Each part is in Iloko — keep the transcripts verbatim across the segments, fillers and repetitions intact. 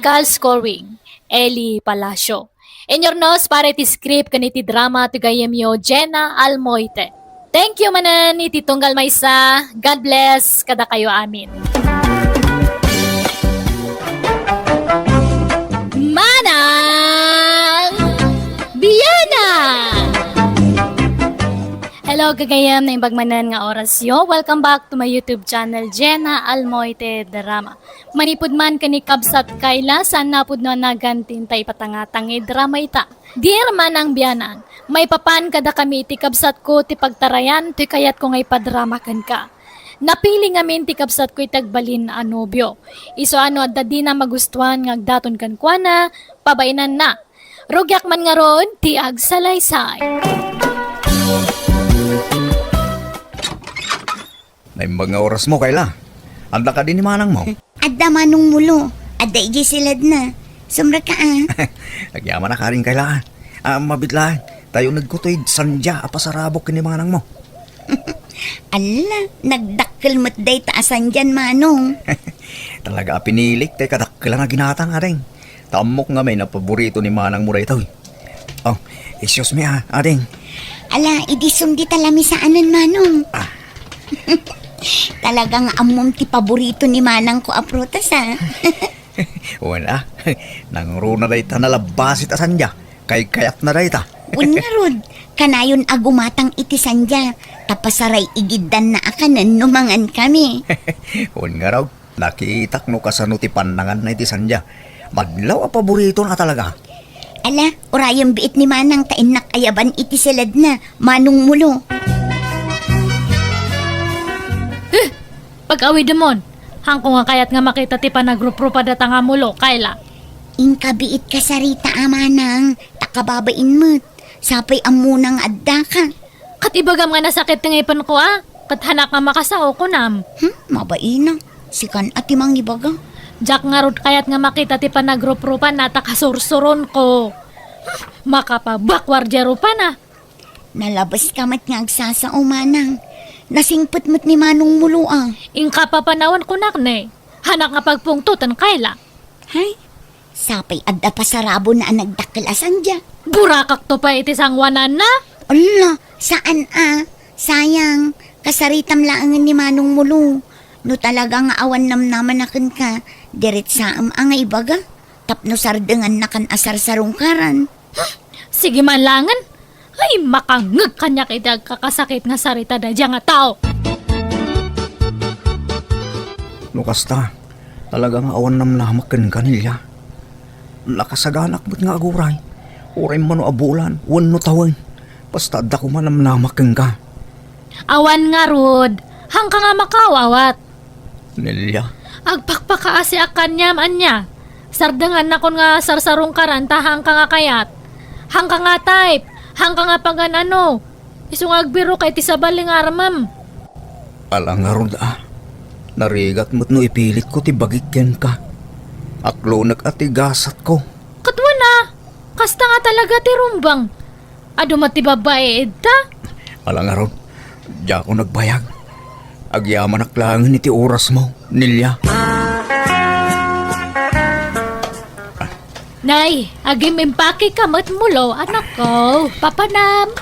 Cal Scoring, Eli Palacio. Inyurnos para iti script ken iti drama ti gayyemyo, Jenna Almoite. Thank you manen iti tunggal maysa. God bless kadakayo amin. Manang Bianang! Hello, gagayem, naimbag manen nga orasyo. Welcome back to my YouTube channel, Jenna Almoite Drama. Manipud man ken ni kabsat Kayla, saan napudno a nagantin ta ipatangatang nga idrama ita. Dear Manang Bianang, maipapan kadakami iti kabsatko ti pagtarayan toy kayatko nga ipadrama kenka. Napili ngamin ti kabsatko iti agbalin a nobio. Isu a no adda dina magustuan nga agdaton kenkuana, pabainanna. Rugiak man ngarud ti agsalaysay. Naimbag nga orasmo, Kayla. Adda kadi ni manangmo? Adda, Manong Mulo. Adda idiay siledna. Sumrek ka, a. Agyamanak, Kayla. A, mabiit laeng. Ta unegko toy sandia a pasarabok ken ni manangmo. Ala, nagdakkel met dayta a sandian, Manong. Talaga a pinilik ti kadakkelan a ginatang, ading. Ta ammok ngamin a paborito ni manangmo daytoy. Oh, excuse me, a, ading. Ala, idi sumdi ta lamisaanen, Manong. A. Talaga nga ammom ti paborito ni manangko a prutas, a. Wen, a. Nangruna dayta nalabbasit a sandia. Kaykayatna dayta. Wen ngarud, kanayon a gumatang iti sandia, ta pasaray-igiddanna a kanen no mangankami. Wen ngarud, nakitak no kasano ti pannanganna iti sandia. Madlaw a paboritona talaga. Ala, urayem biit ni manang ta innak ayaban iti siledna, Manong Mulo. Eh, pag-awidemon, haanko nga kayat nga makita ti panagruprupa dayta nga mulo, Kayla. Inka biit kasarita a manang, ta kababain met. Sapay ammona nga addaka. Ket ibagam nga nasakit ti ngipenko, a? Ket haanak nga makasao, kunam. Hmm, mabaina. Sikan a ti mangibaga. Diak ngarud kayat nga makita ti panagruprupanna ta kasursuronko. Hmm, makapabuak wardia rupana. Nalabeska met nga agsasao, manang. Nasingpet met ni Manong Mulo, a. Inka papanawen kunak ne. Haanak nga pagpungtoten, Kayla. Hay, sapay adda pasarabona a nagdakkel a sandia. Burakakto pay iti sangoananna? Ala, saan a. Sayang, kasaritam laengen ni Manong Mulo. No talaga nga awan namnamana kenka, diretsaem a nga ibaga. Tapno sardengannakan a sarsarungkaran. Sige man laengen. Ay, makangngeg kaniak iti agkakasakit nga sarita daydiay nga tao. No kasta, talaga nga awan namnamak kenka, Nelia. Nakasaganak met nga aguray. Uray mano a bulan, wenno tawen. Basta adda koma namnamak kenka. Awan ngarud, haanka nga makaawat. Nelia. Agpakpakaasiak kaniam, ania? Sardengannakon nga sarsarungkaran ta haanka nga kayat. Haanka nga type, haanka nga pagan-ano. Isu nga agbirok iti sabali nga armem. Ala ngarud a. Narigat met no ipilitko ti bagik kenka. Aklonek a ti gasatko. Ket wen a, kasta nga talaga ti rumbeng. Adu met ti babbai ita? Ala ngarud, diakon agbayag. Agyamanak laengen iti orasmo, Nelia. Nay, agim-impakeka met mulo, anakko. Papanam.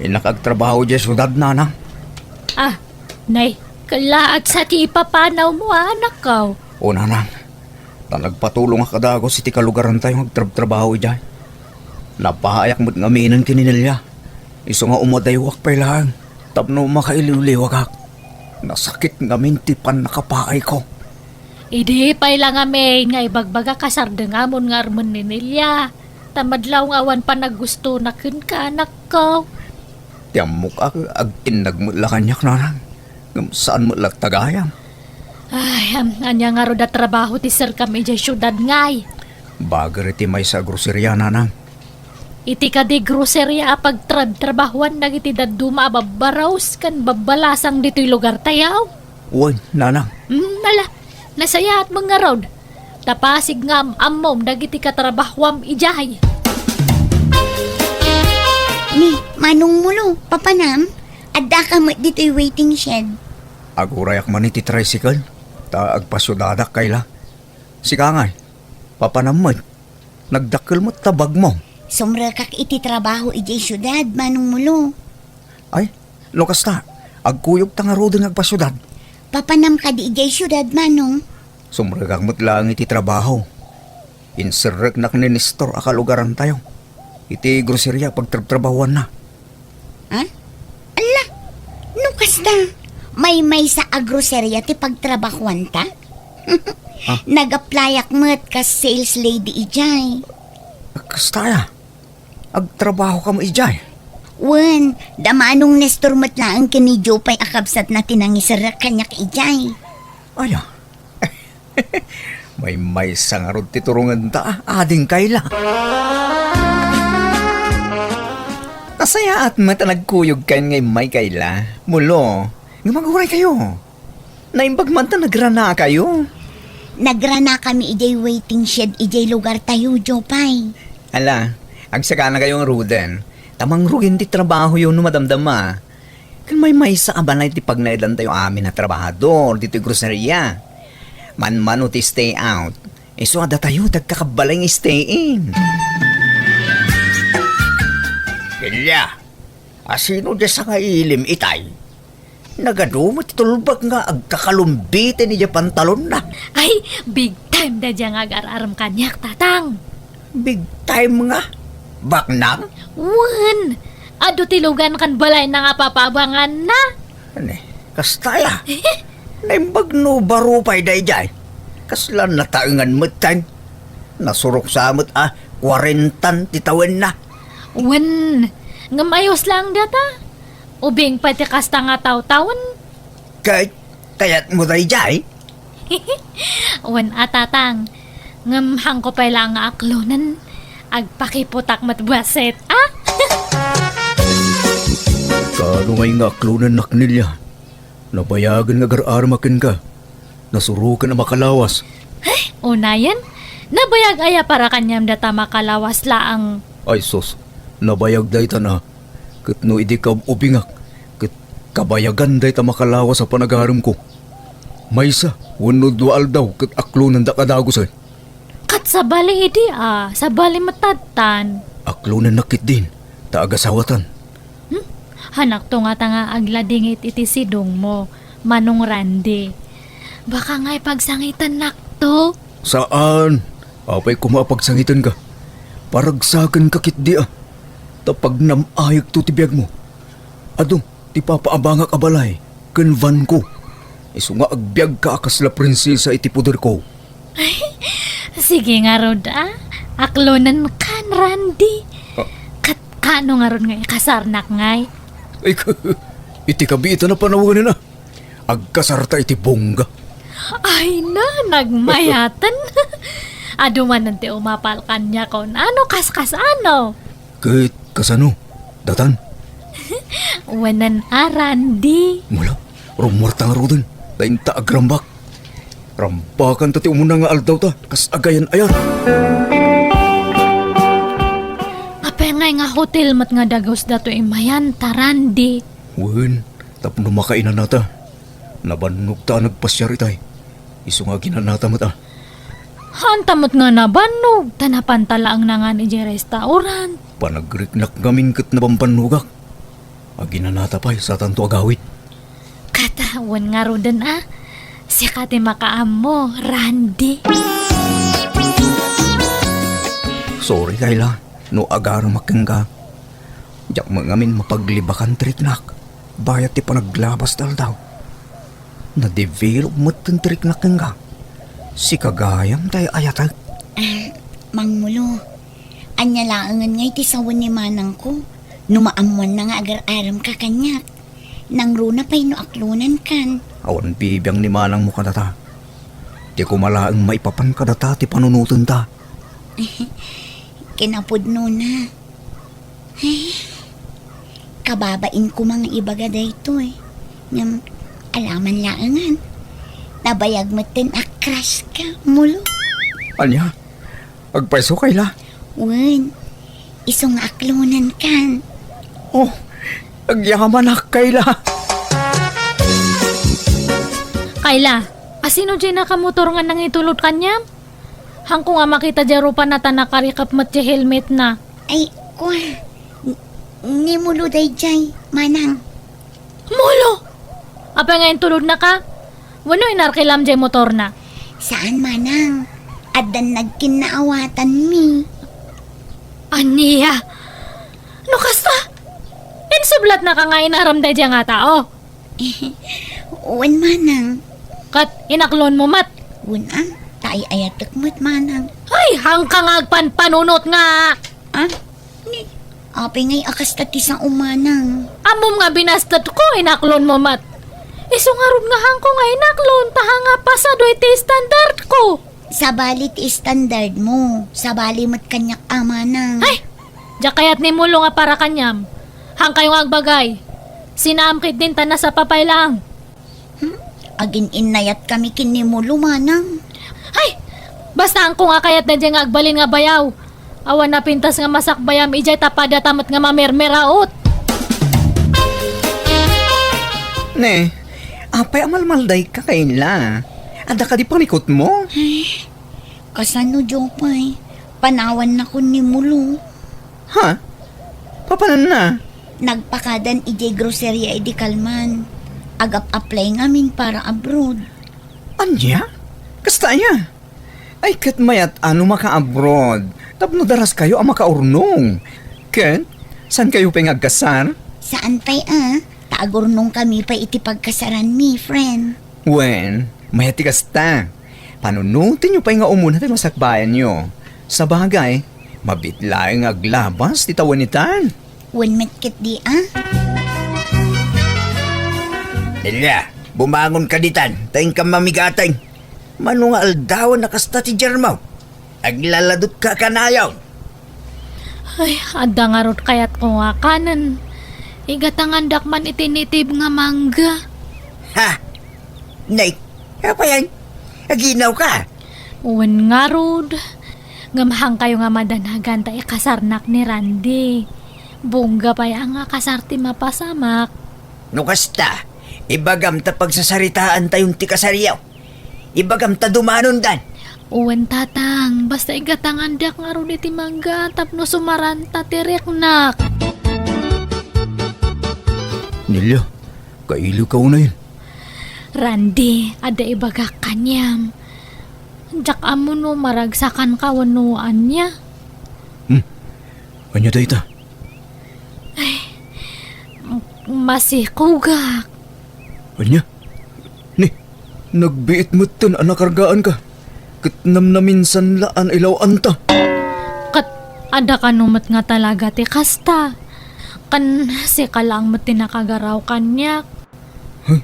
Innak agtrabaho diay siudad, nanang. A, nay, kellaat sa ti ipapanawmo, anakko. O, nanang. Ta nagpatulongak a dagus iti kalugarantayo nga agtrabtrabaho idiay. Napaayak met ngaminen ken ni Nelia. Isu nga umadaywak pay laeng tapno makailiwliwagak. Nasakit ngamin ti pannakapaayko. Idi pay la ngamin nga ibagbagak a sardengamon nga armen ni Nelia, ta madlaw nga awan panagustona kenka, anakko. Ti ammok a, agtinnag met la kaniak, nanang. Ngem saan met latta gayam. Ay, am, ania ngarud a trabaho ti serkam idiay siudad, ngay? Bager iti maysa a groseria, nanang. Iti kadi groseria a pagtrabtrabahoan dagiti dadduma a babbarus ken babbalasang ditoy lugartayo? Wen, nanang. Hmm, ala, nasayaat met ngarud. Ta pasig nga am-ammom dagiti katrabahoam idiay. Ni, Manong Mulo, papanam, addaka met ditoy waiting shed. Agurayak man iti tricycle, ta agpasiudadak, Kayla. Sika ngay, Papanam met. Nagdakkel met ta bagmo. Sumrekak iti trabaho idiay siudad, Manong Mulo. Ay, no kasta, agkuyogta ngaruden nga agpasiudad. Papanam kadi idiay siudad, Manong? Sumrekak met laeng iti trabaho. Inserreknak ni Nestor a kalugarantayo iti groseria a pagtrabtrabahoanna. Ha? Ala, no kasta, maymaysa a groseria ti pagtrabahoanta? Ah. Nag-applyak met kas sales lady idiay. Kasta aya? Agtrabaho ka mo idiay? Wen, da Manong Nestor met laeng ken ni Jopay a kabsatna ti nangiserrek kaniak idiay. Aya? Maymaysa ngarud ti turongenta, ading Kayla. Nasayaat met a nagkuyogkayon nga immay, Kayla. Mulo, nga maguray kayo. Naimbag man ta nagranakayo. Nagranakami idiay waiting shed idiay lugartayo, Jopay. Ala, agsakanakayo ngaruden. Ta mangrugin ti trabahoyo no madamdama. Ken maymaysa a balay ti pagnaedantayo amin a trabahador ditoy groseria. Manmano ti stay out, isu a datayo ti agkakabbalay nga stay in. Kayla, asino diay sangailim itay? Nagadu met ti tulbag nga agkakalumbiten idiay pantalonna. Ay, big time daydiay nga agar-arem kaniak, Tatang. Big time nga? Baknang? Wen, adu ti lugan ken balayna nga papabanganna. Ani, kasta aya? Naimbag no baro pay daydiay. Kasla nataengan metten. Nasurok sa met a kuarentan ti tawenna. Wen, ngem ayos laeng data. Ubing pay ti kasta nga tawtawen. Ket kayatmo daydiay? Wen a, Tatang. Ngem haanko pay laeng nga aklonen. Agpakiputak met bassit, a? Kaano ngay nga aklonennak, Nelia? Nabayagen nga agar-aremak kenka. Nasuroken a makalawas. Ay, unayen? Nabayag aya para kaniam data makalawas laeng? Ay sus, nabayag daytan a. Ket no idi kaub-ubingak, ket kabayagan dayta makalawas a panagaremko. Maysa wenno dua aldaw ket aklonendak a dagusen. Ket sabali idi a, sabali met tattan. Aklonennak ketdin, ta agasawatan. Hmm? Hanakto ngata nga agladingit iti sidongmo, Manong Randy. Baka ngay pagsangitennakto? Saan? Apay koma a pagsangitenka? Paragsakenka ketdi a. Ta pagnam-ayekto ti biagmo. Adu, ti papaabangak a balay ken vanko. Isu nga agbiagka a kasla prinsesa iti poderko. Ay, sige ngarud a. Aklonenkan, Randy. Ah. Ket kaano ngarud nga ikasarnak ngay? Ay, iti kabiitan a panawen a. Agkasarta iti bongga. Ay na, nagmayaten. Adu manen ti umapal kaniakon. Ano, kaskas ano? Ket kasano, datan? Wen a, Randy. Mula, rummuarta ngaruden, ta inta agrambak. Rambakanta ti umuna nga aldawta, kas agayan-ayat. Apay ngay nga hotel met nga dagus datoy imayan ta, Randy? Wen, tapno makainanata. Nabannogta a nagpasiar itay. Isu nga aginanata met a. Haanta met nga nabannog, ta napanta laeng nangan idiay restaurant. Panagriknak ngamin ket nabambannogak. Aginanata pay, satanto agawid. Kata, wen ngaruden a. Sika ti makaammo, Randy. Sorry, Kayla, no agaremak kenka. Diak met ngamin mapaglibakan ti riknak. Bayat ti panaglabas ti aldaw. Nadevelop metten ti riknak kenka. Sika gayam ti ay-ayatek. Ah, Mangmulo, ania laengen ngay ti sawen ni manangko? No maammoanna nga agar-aremka kaniak, nangruna pay no aklonenkan. Awan bibiang ni manangmo kadata. Ti koma laeng maipapan kadata ti panunotenta. Kinapudnona. Ay, kababain koma nga ibaga daytoy. Ngem, alaman laengen. Nabayag metten a crush ka, Mulo. Ania? Agpayso, Kayla? Wen, isu nga aklonenkan. Oh, agyamanak, Kayla. Kayla, asino diay nakamotor nga nangitulod kaniam? Haanko nga makita diay rupana ta nakarikep met diay helmetna. Ay, kua. N-, ni Mulo daydiay, manang. Mulo! Apay nga intulodnaka? Wenno inarkilam diay motorna? Saan, manang. Addan nagkinnaawatanmi. Ania? No kasta, insublatnaka nga inaram daydiay nga tao? Wen, manang. Ket inaklonmo met? Wen a, ta ay-ayatek met, manang. Ay, haanka nga agpanpanunot nga. Ah? Ni, apay ngay a kasta ti sao, manang? Ammom nga binastetko, inaklonmo met. Isu ngarud nga haanko nga inaklon, ta haan nga pasado iti standardko. Sabali ti standardmo, sabali met kaniak a, manang. Ay! Diak kayat ni Mulo nga para kaniam. Haankayo nga agbagay. Sinaam ketdin ta nasapa pay laeng. Hmm? Agin-innayatkami ken ni Mulo, manang. Ay! Basta haanko nga kayat daydiay nga agbalin nga bayaw. Awan napintas nga masakbayam idiay ta padata met nga mamermeraot. Ne, apay a malmaldayka, Kayla? Adda kadi panikutmo? Ay, kasano, Jopay? Panawannakon ni Mulo. Ha? Papananna? Nagpakadan idiay groceria idi kalman. Agap-apply ngamin para abroad. Ania? Kasta aya? Ay, ket mayat a no maka-abroad tapno daraskayo a makaurnong. Ket, saankayo pay nga agkasar? Saan pay a, ta agurnongkami pay iti pagkasaranmi, friend. Wen, mayat ti kasta. Panunotenyo pay nga umuna ti masakbayanyo. Sabagay, mabiit laeng nga aglabas ti tawen itan. Wen met ketdi a. Nelia, bumangonka ditan, ta inkam mamigateng. Mano nga aldawen a kasta ti diarmo? Aglaladutka a kanayon. Ay, adda ngarud kayatko nga kanen. Igatangandak man iti native nga mangga. Ha? Nay, apay a? Aginawka? Wen ngarud. Ngem haankayo nga madanagan ta ikasarnak ni Randy. Bongga pay a nga kasar ti mapasamak. No kasta, ibagam ta pagsasaritaantayon ti kasaryo. Ibagam ta dumanondan. Wen, Tatang, basta igatangandak ngarud iti mangga tapno sumaranta ti riknak. Nelia, kailiwka unayen. Randy, adda ibagak kaniam. Diak ammo no maragsakanka wenno ania. Hmm. Ania dayta? Ay, masikogak. Ania? Ni, nagbiit metten a nakargaanka, ket namnaminsan la a nailaw-anta. Ket adda kano met nga talaga ti kasta. Ken sika laeng met ti nakagaraw kaniak. Ay,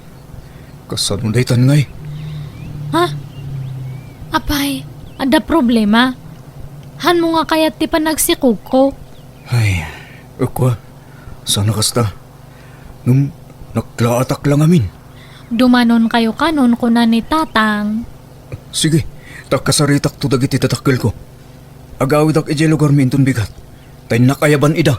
kasano daytan ngay? Ha? Apay, adda problema? Hanmo nga kayat ti panagsikogko? Ay, ukwa, sana kasta. Ngem naklaatak la ngamin. Dumanonkayo kanon, kuna ni Tatang. Sige, ta kasaritakto dagiti dadakkelko. Agawidak idiay lugarmi inton bigat. Ta innak ayaban ida.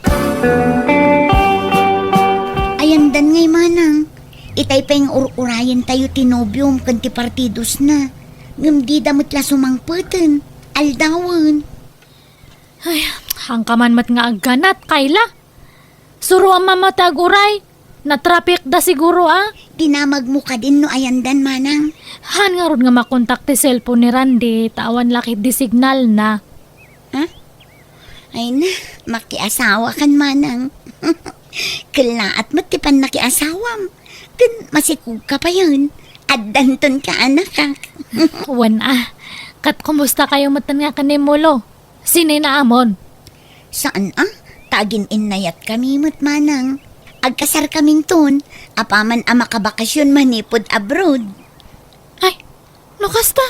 Ayandan ngay, manang. Itay pay nga ur-urayentayo ti nobiom ken ti partidosna. Ngem dida met la sumangpeten. Aldawen. Ay, haanka man met nga agganat, Kayla. Suroam man met ti ag-uray. Natrapikda siguro a. Dinamagmo kadin no ayandan, manang. Haan ngarud nga makontak ti cellphone ni Randy, ta awan la ketdi signalna. Ha? Ay na, makiasawakan, manang. Kellaat met ti pannakiasawam. Ken masikogka payen. Addanton kaanakak. Wen a. Ket kumustakayo metten nga ken ni Mulo? Sininaamon? Saan a? Ta agin-innayatkami met, manang. Agkasarkaminton, apaman a makabakasyon manipud abroad. Ay, no kasta,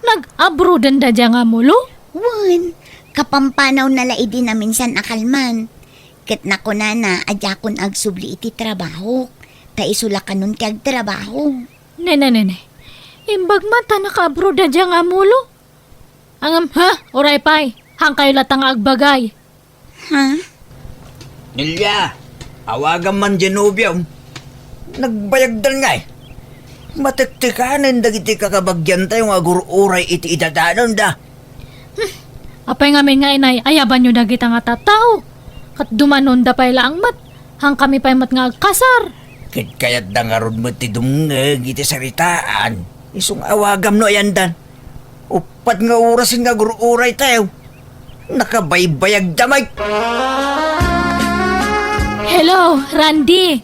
nag-abroaden da dia nga Mulo? Wen, kapampanawna la idi naminsan a kalman. Ket nakunana a diakon agsubli iti trabahok, ta isu la kanon ti agtrabaho. Ne, ne, ne, ne. Imbag man ta naka-abroad da dia nga Mulo? Ngem, ha? Uray pay. Haankayo latta nga agbagay. Ha? Nelia, awagam man diay nobiom. Nagbayagdan ngay. Matektekanen dagiti kakabagiantayo nga agur-uray iti idadanonda. Apay ngamin nga inay-ayabanyo dagita nga tattao? Ket dumanonda pay laeng met, hangkami pay met nga agkasar. Ket kayatda ngarud met ti dumngeg iti saritaan. Isu nga awagam no ayandan. Uppat nga orasen nga agur-uraytayo. Nakabaybayagda met. Hello, Randy.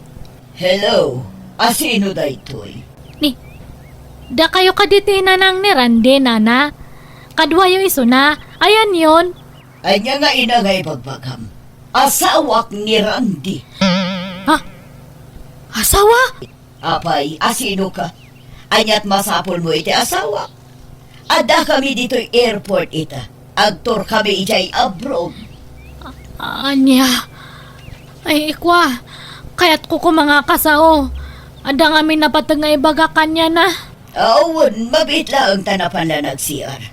Hello, asino daytoy? Ni, dakayo kadi ti nanang ni Randy, nana? Kaduayo isuna, ayanyon? Ania nga ina nga ibagbagam? Asawak ni Randy. Ha? Asawa? Apay, asino ka? Ania't masapulmo iti asawak? Addakami ditoy airport ita. Agtourkami idiay abroad. A-, ania? Ay, ikua, kayatko koma nga kasao. Adda ngamin napateg nga ibagak kaniana. Awan, mabiit laeng ta napan la nag-C R.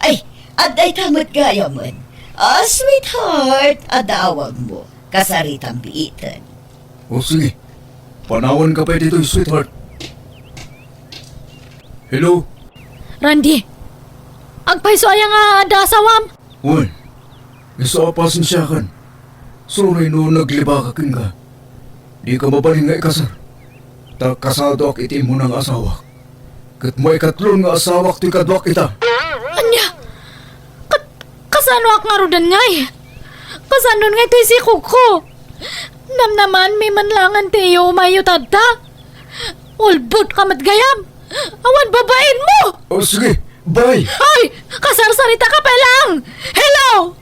Ay, adda ita met gayamen. Ah, sweetheart, adda awagmo. Kasaritam biiten. O sige, panawanka pay ditoy, sweetheart. Hello? Randy, agpayso aya nga adda asawam? Wen, isu a pasensiakan. Sorry no naglibaka kenka. Dika mabalin nga ikasar. Ta kasadoak iti immuna nga asawak. Ket maikatlon nga asawak ti kaduak ita. Ania? Ket kasanoak ngaruden ngay? Kasanon ngay ti sikogko? Namnamaanmi man laengen ti iyo umayyo tatta? Ulbodka met gayam! Awan babainmo! O, sige, bye! Ay! Kasarsaritaka pay laeng! Hello!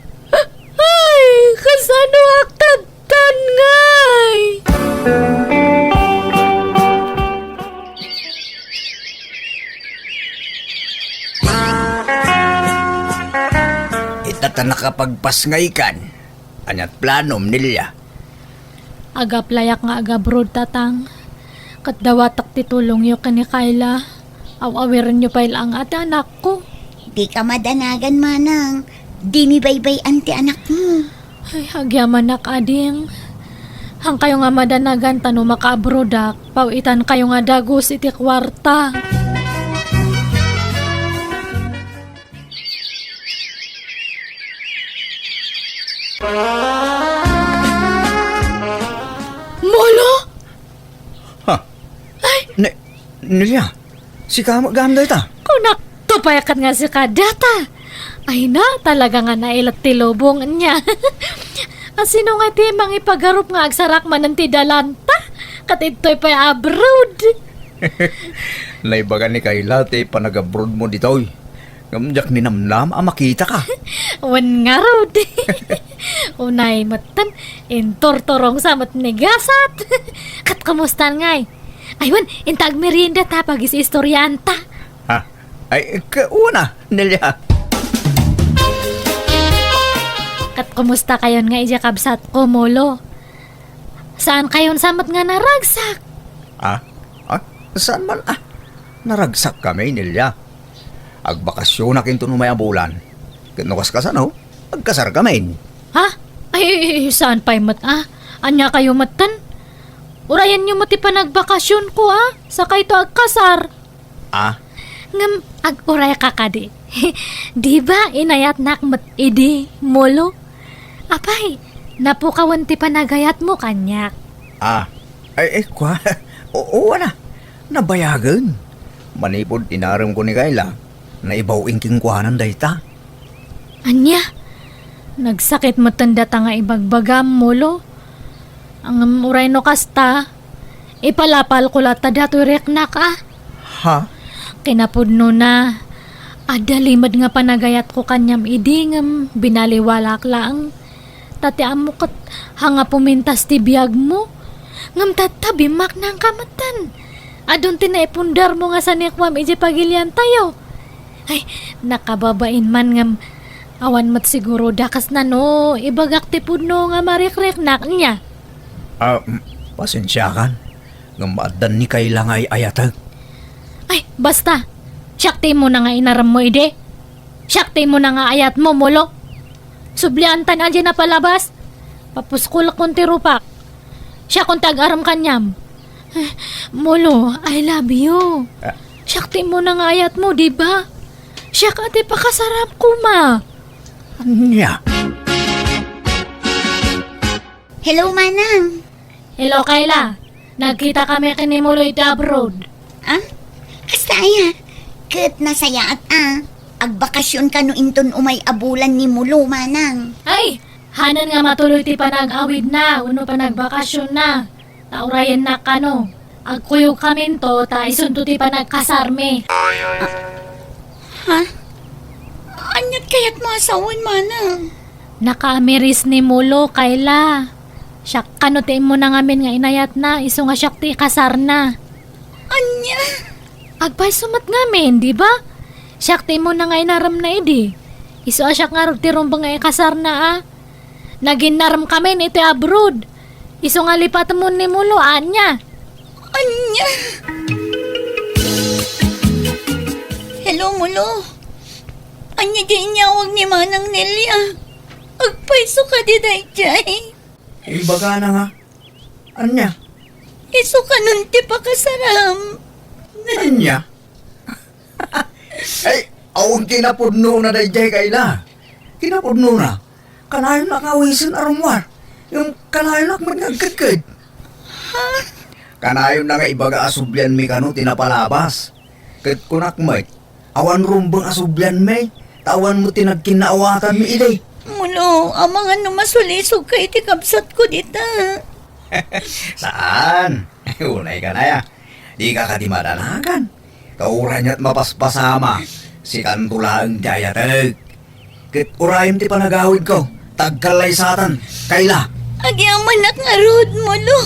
Ay! Kasanoak tatta ngay? Ita ta nakapagpasngaykan. Ania't planom, Nelia? Ag-applyak nga ag-abroad, Tatang. Ket dawatek ti tulongyo ken ni Kayla. Aw-awirenyo pay laeng a ti anakko. Dika madanagan, manang. Dimi baybay-an ti anakmo. Ay, agyamanak, ading. Hankayo nga madanagan ta no makaabrodak, paw-itankayo nga dagus iti kuarta. Molo? Ha? Ay! Ne-, Nelia, sika met gayam dayta? Kunakto pay ket nga sika dayta. Ay na, talaga nga nailet ti lubong niya. Asino nga ti mangipagarup nga agsarak manen ti dalanta? Ket ditoy pay abroad. Naibaga ni Kayla ti panag-abroad mo ditoy. Ngem diak ninamnam a makitaka. Wen ngarud. Unay metten, inturturongsa met ni gasat. Ket kumustan ngay? Ay wen, inta agmerienda ta pagis-istoriaanta. Ha? Ay, ka-, una, Nelia. Ket kumusta kayon nga idiay kabsatko, Molo? Saan kayon sa met nga naragsak? Ah? Ah? Saan man? Ah, naragsak kami, Nelia. Agbakasyonak inton umay a bulan. Ket no kas-, kasano, agkasar kami. Ha? Ay, ay, ay, saan pay met, ah? Ania kayo metten? Urayenyo met ti panagbacasyonko, ah? Sakayto agkasar. Ah? Ngem ag-uray ka kadi. Di ba inayatnak met idi, Molo? Apay, napukawen ti panagayatmo kaniak. Ah, ay, ay, kua? Oo, ana. Nabayagen. Manipud inarem ko ni Kayla, naibaw-in kenkuanan dayta. Ania? Nagsakit metten data nga ibagbagam, Molo. Ngem uray no kasta, ipalapalko latta datoy riknak, a. Ha? Kinapudnona, adda limed nga panagayatko kaniam idi ngem binaliwalaak laeng. Ta ti ammo ket haan nga pumintas ti biagmo. Ngem tatta, bimmaknangka metten. Adun ti naipundarmo nga sanikuam idiay pagiliantayo. Ay, nakababain man ngem awan met siguro dakesna no ibagak ti pudno nga marikriknak, nia. Ah, mm, pasensiakan. Ngem addan ni Kayla nga ay-ayatek. Ay, basta. Siak ti immuna nga inaremmo idi. Siak ti immuna nga ayatmo, Molo. Sublianta a diay napalabas. Papuskolkon ti rupak. Siakon ti agarem kaniam. Eh, Molo, I love you. Ah. Siak ti immuna nga ayatmo, di ba? Siak a ti pakasaram koma. Ania? Hello, Manang. Hello, Kayla. Nagkita kami ken ni Mulo iti abroad. Ah? Kasta aya? Ket nasayaat a. Agbakasyon kano inton umay a bulan ni Mulo, Manang. Ay, hanan nga matuloy ti panag-awidna wenno panagbakasyonna. Ta urayennak kano. Agkuyogkaminto ta isunto ti panagkasarmi. Ha? Aniat kayatmo a sawen, Manang? Nakaamiris ni Mulo, Kayla. Siak kano ti immuna ngamin nga inayatna, isu nga siak ti ikasarna. Ania? Agpayso met ngamin, di ba? Siak ti immuna nga inaremna idi. Isu a siak ngarud ti rumbeng nga ikasarna a. Naginnaremkamin iti abroad. Isu nga lipatemon ni Mulo, ania? Ania? Hello, Mulo. Ania di inyawag ni Manang Nelia? Agpayso kadi daydiay? Imbagana nga. Ania? Isu kanon ti pakasaram. Ania? Ay, awan kinapudnona daydiay, Kayla. Kinapudnona, kanayon nga awisen a rummuar. Ngem kanayonak met nga agkedked. Ha? Kanayonna nga ibaga a sublianmi kano ti napalabas. Ket kunak met, awan rumbeng a sublianmi, ta awan met ti nagkinnaawatanmi idi. Mulo, amangan no masulisogka iti kabsatko dita. Saan? Unay ka na ya. Dika kadi madanagan. Ta uray nia't mapaspasamak, sikanto laeng ti ayateg. Ket urayem ti panagawidko, ta agkallaysatan, Kayla. Agyamanak ngarud, Mulo.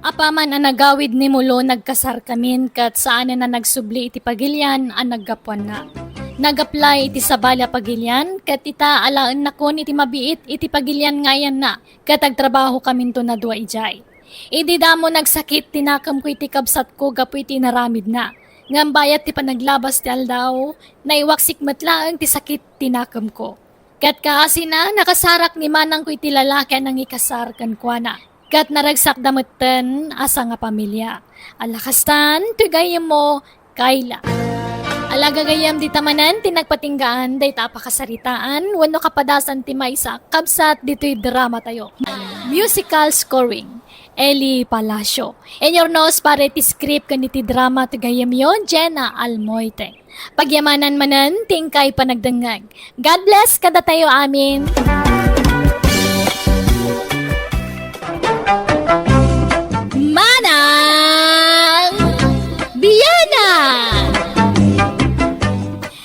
Apaman a nagawid ni Mulo, nagkasarkamin, ket saanen a nagsubli iti pagilian a naggapuanna. Nag-apply iti sabali a pagilian, ket ita alaennakon iti mabiit iti pagilian nga ayanna, ket agtrabahokaminton a dua idiay. Idi damo nagsakit ti nakemko iti kabsatko gapu iti inaramidna. Ngem bayat ti panaglabas ti aldaw, naiwaksik met laeng ti sakit ti nakemko. Ket kaasina, nakasarak ni manangko iti lalaki a nangikasar kenkuana. Ket naragsakda metten a sangapamilia. Ala kastan, ti gayyemmo, Kayla. Ala gagayyem, dita manen ti nagpatinggaan dayta a pakasaritaan wenno kapadasan ti maysa a kabsat ditoy dramatayo. Musical scoring, Eli Palacio. Inurnos para iti script ken iti drama ti gayyemyo, Jenna Almoite. Pagyamanan manen ti inkay panagdengngeg. God bless kadatayo amin. Manang Bianang!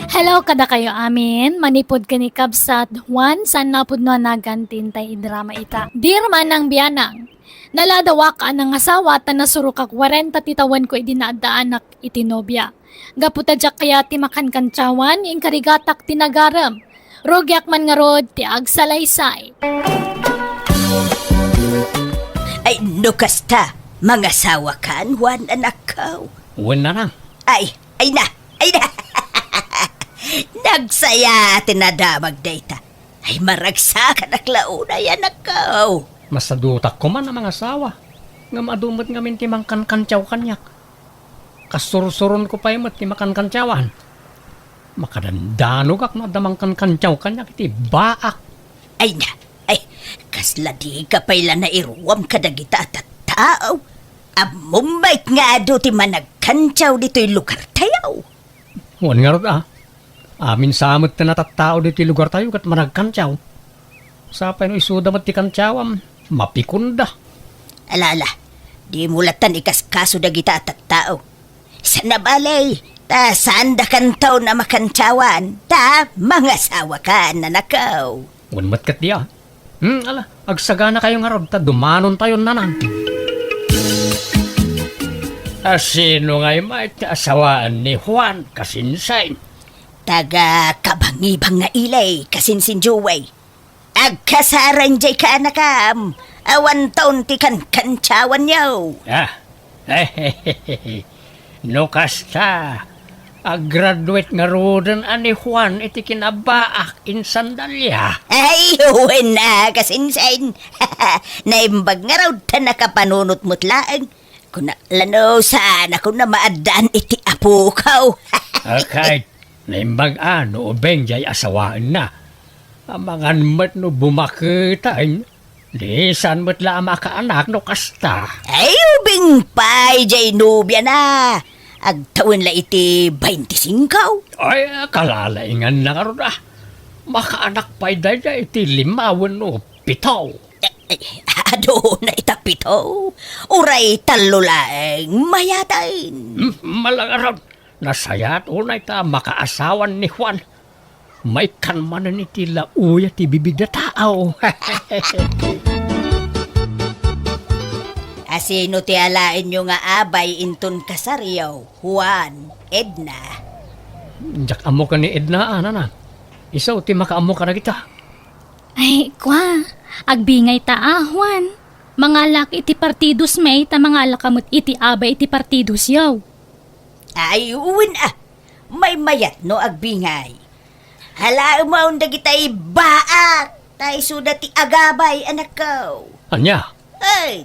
Hello kadakayo amin, manipud ken ni Kabsat Juan, saan nga pudno a nagan ti intay idrama ita. Dear Manang Bianang, naladawak a nangasawa ta nasurok a kuarenta ti tawenko idi naaddaanak iti nobia. Gapu ta diak kayat ti makankantiawan, inkarigatak ti nagarem. Rugiak man ngarud ti agsalaysay. Ay, no kasta, mangasawakan, Juan, anakko? Wen, nanang. Ay, ay na, ay na. Nagsaya ti nadamag dayta. Ay, maragsakanak la unay, anakko. Masadutak koma a mangasawa. Ngem adu met ngamin ti mangkankantiaw kaniak. Kasursuronko pay met ti makankantiawan. Makadandanogak no adda mangkankantiaw kaniak iti baak. Ay na, ay, kasla dika pay la nairuam kadagita a tattao. Ammom met nga adu ti managkantiaw ditoy lugartayo. Wen ngarud a, amin sa met ti natattao ditoy lugartayo ket managkantiaw. Sapay no isuda met ti kantiawam, mapikonda. Ala, ala, dimo lattan ikaskaso dagita a tattao. Sana bale, ta saandakanto a makantiawan, ta mangasawakan, anakko. Wen met ket dia. Hmm, ala, agsaganakayo ngarud ta dumanontayon, nanang. A, sino ngay met ti asawaan ni Juan, kasinsain? Taga Kabangibang nga Ilay, kasinsin Joey. Agkasaren jay kaanakam, awanton ti kankantiawanyo. Ah, no kasta, aggraduate ngaruden a ni Juan iti kinabaak insan Dalia. Ay, wen a, kasinsen. Naimbag ngarud ta nakapanunot met laeng. Kuna la no saan a kuna maaddaan iti apoko. Okay. Naimbag a no ubing jay asawaenna. Amangan met no bumaketen, di saan met la a makaanak no kasta. Ay, ubing pay jay nobiana. Agtawen la iti baintisingko. Ay, kalalainganna ngarud a. Makaanak pay dayta iti lima wenno pito. Eh, eh, aduna ita pito. Uray tallo laeng mayaten. Hmm, malangaron. Nasayat unay ta makaasawan ni Juan. Maikkan manen iti laoya ti bibig a tao. Asino ti alaenyo nga abay inton kasaryo, Juan, Edna? Diak ammo ken ni Edna, a, nana. Isu ti makaammo kadagita. Ay, kua, agbingay ta a, Juan. Mangalak iti partidos may ta mangalak met iti abay iti partidosyo. Ay, wen a, maymayat no agbingay. Alaemon dagitay baak, ta isuda ti agabay, anakko. Ania? Ay,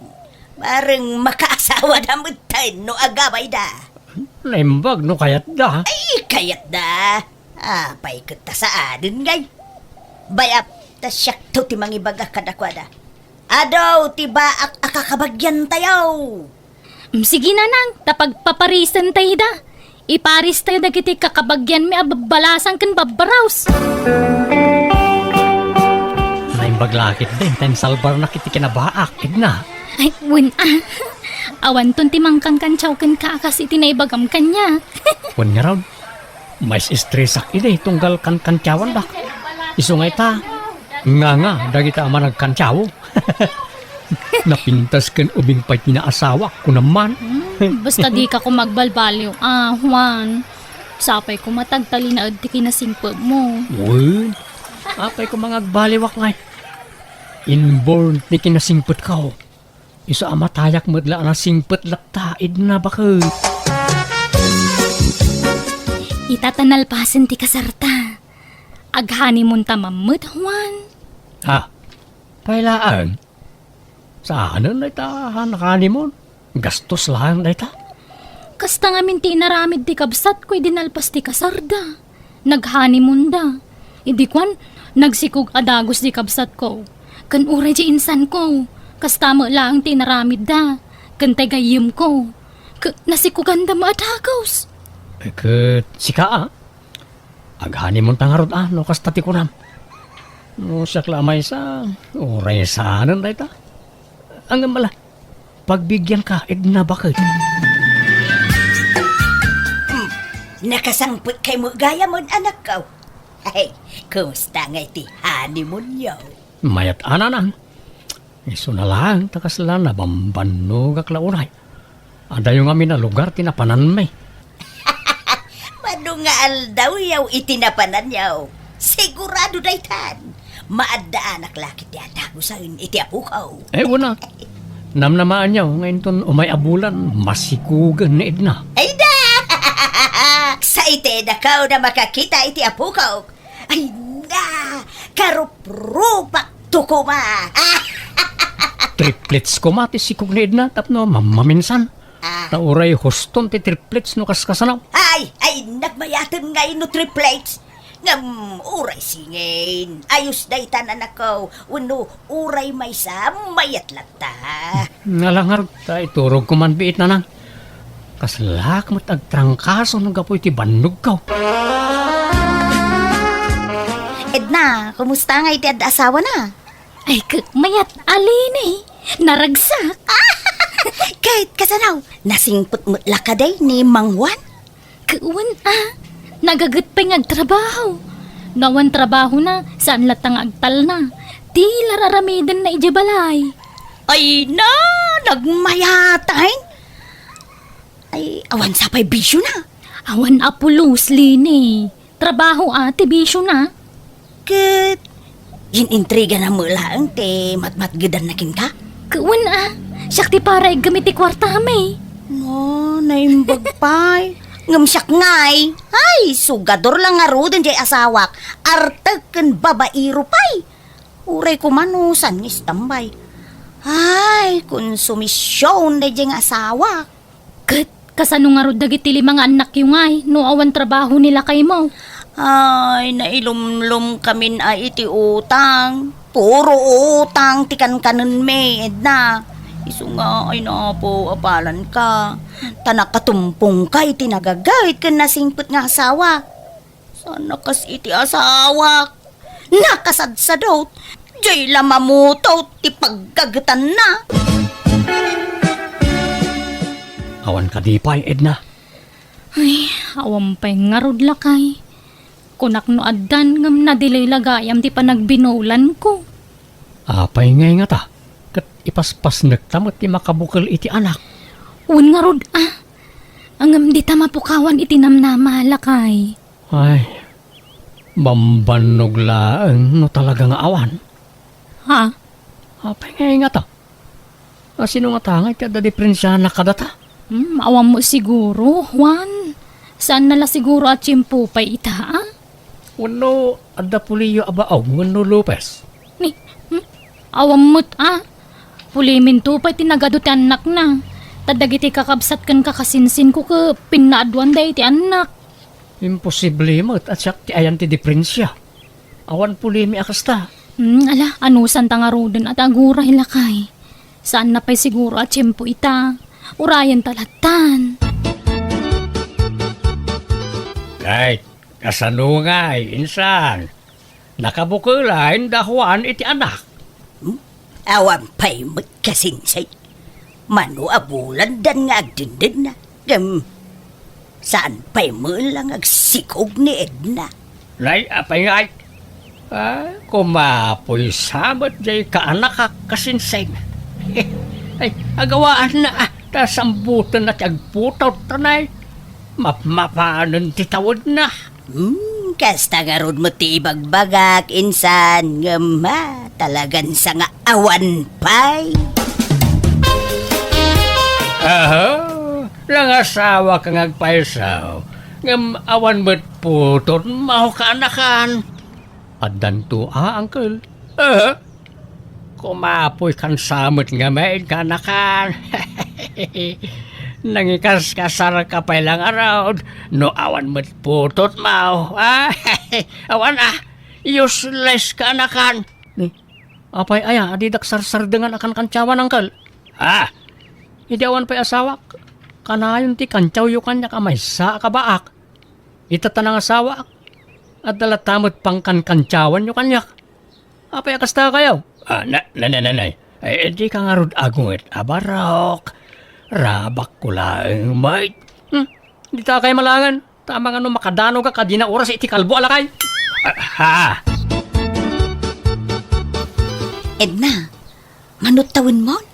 bareng makaasawada metten no agabayda. Naimbag no kayatda. Ay, kayatda. Apay ket ta saanen ngay? Bayat, ta siakto ti mangibaga kadakuada. Adu ti baak a kakabagiantayo. Mm, sige, nanang, ta pagpaparisen tayo da. Iparis tayo dagiti kakabagianmi a babbalasan ken babbaraos. Naimbag la ketdi, ta insalbarnak iti kinabaak, Edna. Ay, wen a. Awanton ti mangkankantiaw kenka a kas iti naibagam kaniak. Wen ngarud, mais-estresak idi tunggal kankantiawandak. Isu nga ita, nganga dagita a managkantiaw. Napintas ken ubing pay ti naasawak, kunam man. Hmm, basta dika koma agbalbaliw a, Juan. Sapay koma ta agtalinaed ti kinasingpetmo. Wen, apay koma nga agbaliwak ngay? Inborn ti kinasingpetko. Isu a matayak met la a nasingpet latta, Edna, baket. Ita ta nalpasen ti kasarta. Aghanimunta man met, Juan. Ha? Pay laeng? Saanen dayta a nakaanimon? Gastos laeng dayta. Kasta ngamin ti inaramid ti kabsatko idi nalpas ti kasarda. Naghanimunda. Idi kuan, nagsikog a dagus ti kabsatko. Ken uray ti insanko, kasta met laeng ti inaramidda. Ken ti gayyemko, ke-, nasikoganda met a dagus. Eh, ket sika, a? Aghanimunta ngarud a, no kasta ti kunam. No siak la a maysa, uray saanen dayta. Ngem ala, pagbigianka, Edna, baket. Hmm, nakasangpetkay met gayam, anakko. Ay, kumusta ngay ti honeymoonyo? Mayat a, nanang. Isuna laeng ta kasla nabambannogak la unay. Adayo ngamin a lugar ti napananmi. Mano nga aldawyo iti napananyo? Sigurado daytan. Maaddaanak la ket ti adagusen iti apoko. Eh, wen a. Namnamaanyo nga inton umay a bulan, masikugen ni Edna. Ay da! Excited ako na makakita iti apoko. Ay na! Karuprupak to koma! Triplets koma ti sikog ni Edna tapno mammaminsan. Ah. Ta uray huston ti triplets no kaskasano. Ay! Ay, nagmayaten ngay no triplets! Ngem uray singin, ayos dayta, anakko, wenno uray maysa, mayat latta. Ala ngarud, ta iturogko man biit, nanang. Kaslak met agtrangkaso no gapu iti bannogko. Edna, kumusta ngay ti adda asawana? Ay, ket mayat a, Leni. Naragsak. Ket kasano? Nasingpet met la kadi ni Mang Juan? Ket wen a, nagaget pay nga agtrabaho. No awan trabahona, saan latta nga agtalna. Ti la raramidenna idiay balay. Ay na, nagmayaten. Ay, awan sa pay bisiona. Awan a pulos, Leni. Trabaho a ti bisiona. Ket in-intrigana met laeng ti matmatgedanna kenka? Ket wen a, siak ti para iggem iti kuartami. No, naimbag pay. Ngem siak ngay, ay, sugador la ngaruden diay asawak, artek ken babaero pay. Uray koma no saan nga istambay. Ay, konsumision daydiay nga asawak. Ket Kasano ngarud dagiti lima nga annakyo ngay no awan trabaho ni lakaymo? Ay, nailumlom kamin a iti utang. Puro utang ti kankanenmi, Edna. Isu nga, ay, napo, apalan ka. Ta nakatumpong ka iti nagagayt ken nasingpet nga asawa. Saan a kas iti asawak. Nakasadsadot. Diay la mamutot ti paggagetanna. Awan kadi pay, Edna? Ay, awan pay ngarud, lakay. Kunak no addan ngem nadelay la gayam ti panagbinolanko. Apay ngay ngata? Ket ipaspasnekta met ti makabukel iti anak. Wen ngarud, a. Ngem dita mapukawan iti namnama, lakay. Ay, bambannog laeng no talaga nga awan. Ha? Apay ngay ngata? A, sino ngata ngay ti adda diprensianak kadata? Hmm, awan mo siguro, Juan. Saan na la siguro a tiempo pay ita, a? Wenno adda Puliyo a baog wenno Lopez? Ni, hmm? Awan met, a. Puliminto pay ti nagadu ti annakna. Ta dagiti kakabsat ken kakasinsinko ket pinnaaduan daydi annak. Imposible met a siak ti ayan ti diprensia. Awan pulimi a kasta. Hmm, ala, anusanta ngaruden a ti aguray, lakay. Saan na pay siguro a tiempo ita. Urayenta lattan. Ay, kasano ngay, insan? Nakabukel la inda Juan iti anak? Hmm? Awan pay met kasinsin. Mano a bulandan nga agdindinna. Ngem, saan pay met la nga agsikog ni Edna? Nay, apay ngay? A, kumapoy sa met diay kaanakak kasinsin. Ay, agawaanna, a, ta sambutenna ti agputot, a, nay. Mapmapanen ti tawedna. Hmm, kasta ngarud met ti ibagbagak, insan, ngem, ha, talagan sa nga awan pay. Aha, nangasawa ka nga agpayso, ngem awan met putot, mao kaanakan. Addanto a, uncle. Aha. Kumapoy kan sa met ngamin kaanakan. Nangikaskasar ka pay la ngarud, no awan met putot mo, a? Awan, a. Useless kaanakan. Ni, apay aya, a didak sarsardengan a kankantsawan, uncle? A? Idi awan pay asawak, kanayon ti kantsawyo kaniak a maysa a kabaak. Ita ta nangasawaak, adda latta met pangkankantsawanyo kaniak. Apay a kasta kayo? A, na, na, na, na, na. Ay, dika ngarud agunget a barok. Rabakko laeng met. Hmm, dita kay malangan. Ta amangan no makadanog a kadina oras iti kalbo a lakay. A, ha? Edna, mano ti tawenmon?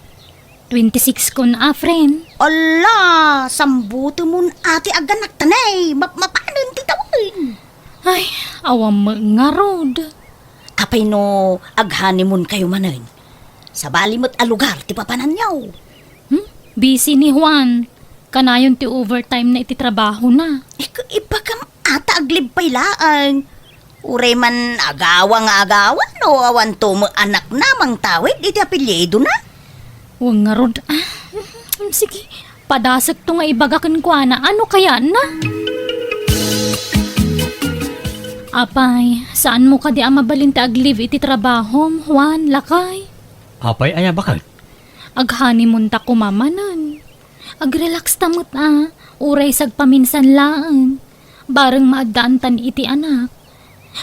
Twenty-six kon a, friend. Ala, sambutemon a ti aganakta, nay. Mapmapanen ti tawen. Ay, awan met ngarud. Apay no ag-honeymoon kayo manen? Sabali met a lugar ti papananyo. Hmm? Busy ni Juan. Kanayon ti overtime na iti trabaho na. Ika, ibagam a ta ag-leave pay laeng. Uray man agawa nga agawa no awan to met anakna mangtawid iti apelyidona. Wen ngarud, a. Sige, padasekto nga ibaga kenkuana. Ano kayatna? Apay, saanmo kadi a mabalin ti ag-leave iti trabahom, Juan, lakay? Apay aya, baket? Ag-honeymoon ta koma manen. Ag-relax ta met a, uray sagpaminsan laeng. Bareng maaddaantan iti anak.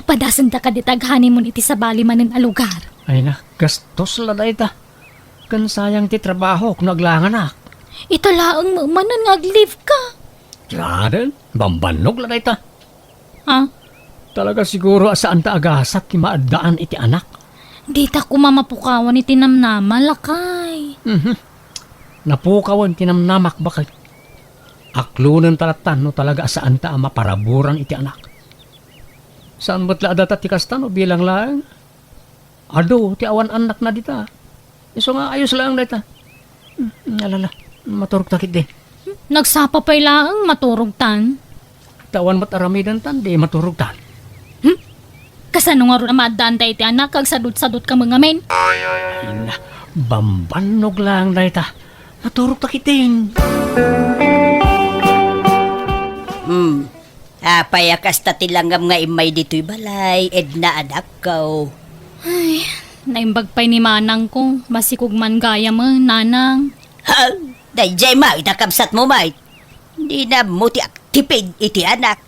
Padasenta kadi ta ag-honeymoon iti sabali manen a lugar. Ay na, gastos la dayta. Ken sayang ti trabahok no aglanganak. Ita laeng met manen nga ag-leave ka. Diaden, bambannog la dayta. Ha? Talaga siguro a saan ta agasat ti maaddaan iti anak. Dita koma mapukawan iti namnama, lakay. Mhm. Napukawan ti namnamak, baket. Aklonen ta lattan no talaga a saan ta a maparaburan iti anak. Saan met la a data ti kasta no bilang laeng? Adu ti awan annakna dita. Isu nga ayos laeng dayta. Hmm, alala, maturog ta ketdi. Nagsapa pay laeng, maturog tan. Ta awan met aramiden tan, di maturog tan. Hmm? Kasano ngarud a maaddaan dayta iti anak, agsadut-sadut ka met ngamin? Ay na, bambannog laeng dayta. Maturog ta ketdin. pay a kasta ti langam nga immay ditoy balay, Edna, anakko. Ay, naimbag pay ni manangko, masikog man gayam, nanang. Ha? Daydiay met a kabsatmo met. Dina ammo ti agtipid iti anak.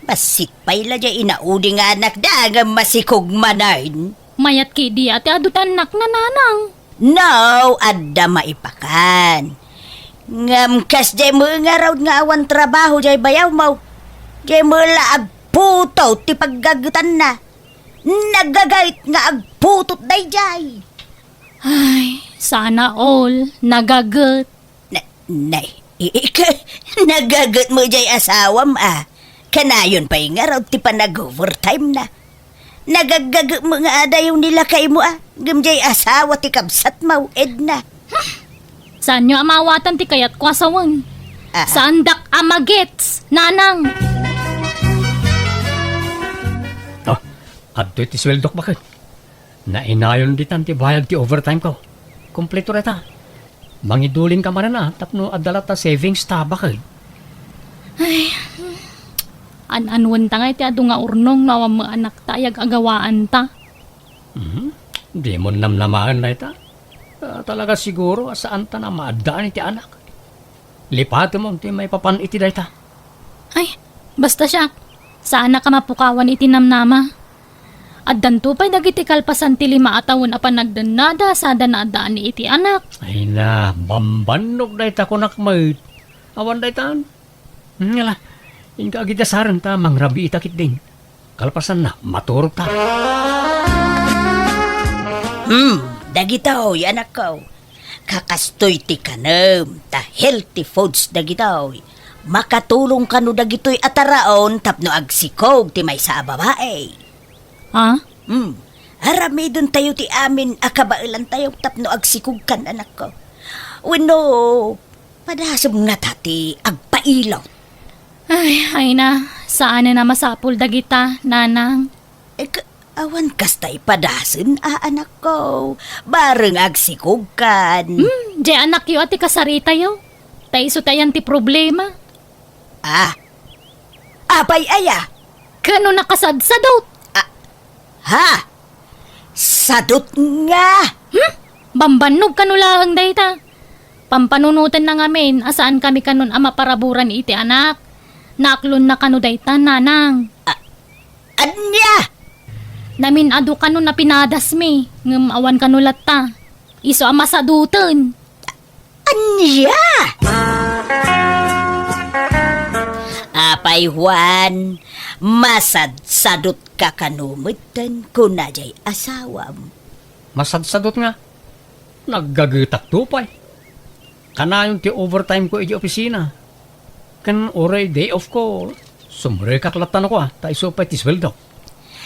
Bassit pay la diay inaudi nga anakda ngem masikog manen. Mayat ketdi a ti adu ti annakna, nanang. No, adda maipakan. Ngem kasdiay met ngarud nga awan trabaho diay bayawmo. Diay met la agputot ti paggagetanna. Nagaget nga agputot daydiay. Ay, sana all nagaget. Na, nay, i-, ika, nagaget met diay asawam a. Kanayon pay ngarud ti panag-overtime na. Nagaggaget met nga adayo ni lakaymo a. Ngem diay asawa ti kabsatmo, Edna. Saanyo a maawatan ti kayatko a sawen. Ah, ah. Saandak a magets, nanang. Ah, adtoy ti sueldok, baket. Nainayon ditan ti bayad ti overtime ko. Kompleto dayta. Mangidulinka manen a tapno adda latta savings ta, baket. Ay, an-anuenta nga iti adu nga urnong no awan met anakta ay ag-agawaanta. Mhm. Dimon namnamaen dayta. Ah, talaga siguro a saantan a maaddaan iti anak. Lipatemon ti maipapan iti dayta. Ay, basta siak, saanak a mapukawan iti namnama. Addanto pay dagiti kalpasan ti lima a tawen a panagdennada sada naaddaanna iti anak. Ay na, bambannog dayta kunak met. Awan daytan. Hmm, ala, inka agidasaren ta mangrabiita ketdin. Kalpasanna, maturogta. Hmm, dagitoy, anakko. Kakastoy ti kanem, ta healthy foods dagitoy. Makatulong kano dagitoy a taraon tapno agsikog ti maysa a babai. Ah? Hmm, aramidentayo ti amin a kabaelantayo tapno agsikogkan, anakko. Wenno, padasem ngata ti agpailot. Ay, ay na, saanen a masapul dagita, nanang. Eh, ka-, awan kasta ipadasen a, anakko. Bareng agsikogkan. Hmm, diay anakyo a ti kasaritayo. Ta isu ti ayan ti problema. Ah. Apay aya? Kano nakasadsadot. Ah. Ha? Sadot nga. Hmm? Bambannog kano laeng dayta. Pampanunotenna ngamin a saankami kanon a maparaburan iti anak. Naaklonna kano dayta, nanang. Ah, Ania? Namin-adu kano a pinadasmi, ngem awan kano latta. Isu a masadoten. Ania? Apay, Juan, masadsadotka kano metten, kuna diay asawam. Masadsadot nga? Naggagetakto pay. Kanayon ti overtime ko iti opisina. Ken uray day off ko, sumrekak latta no kua, ta isu pay ti sueldo.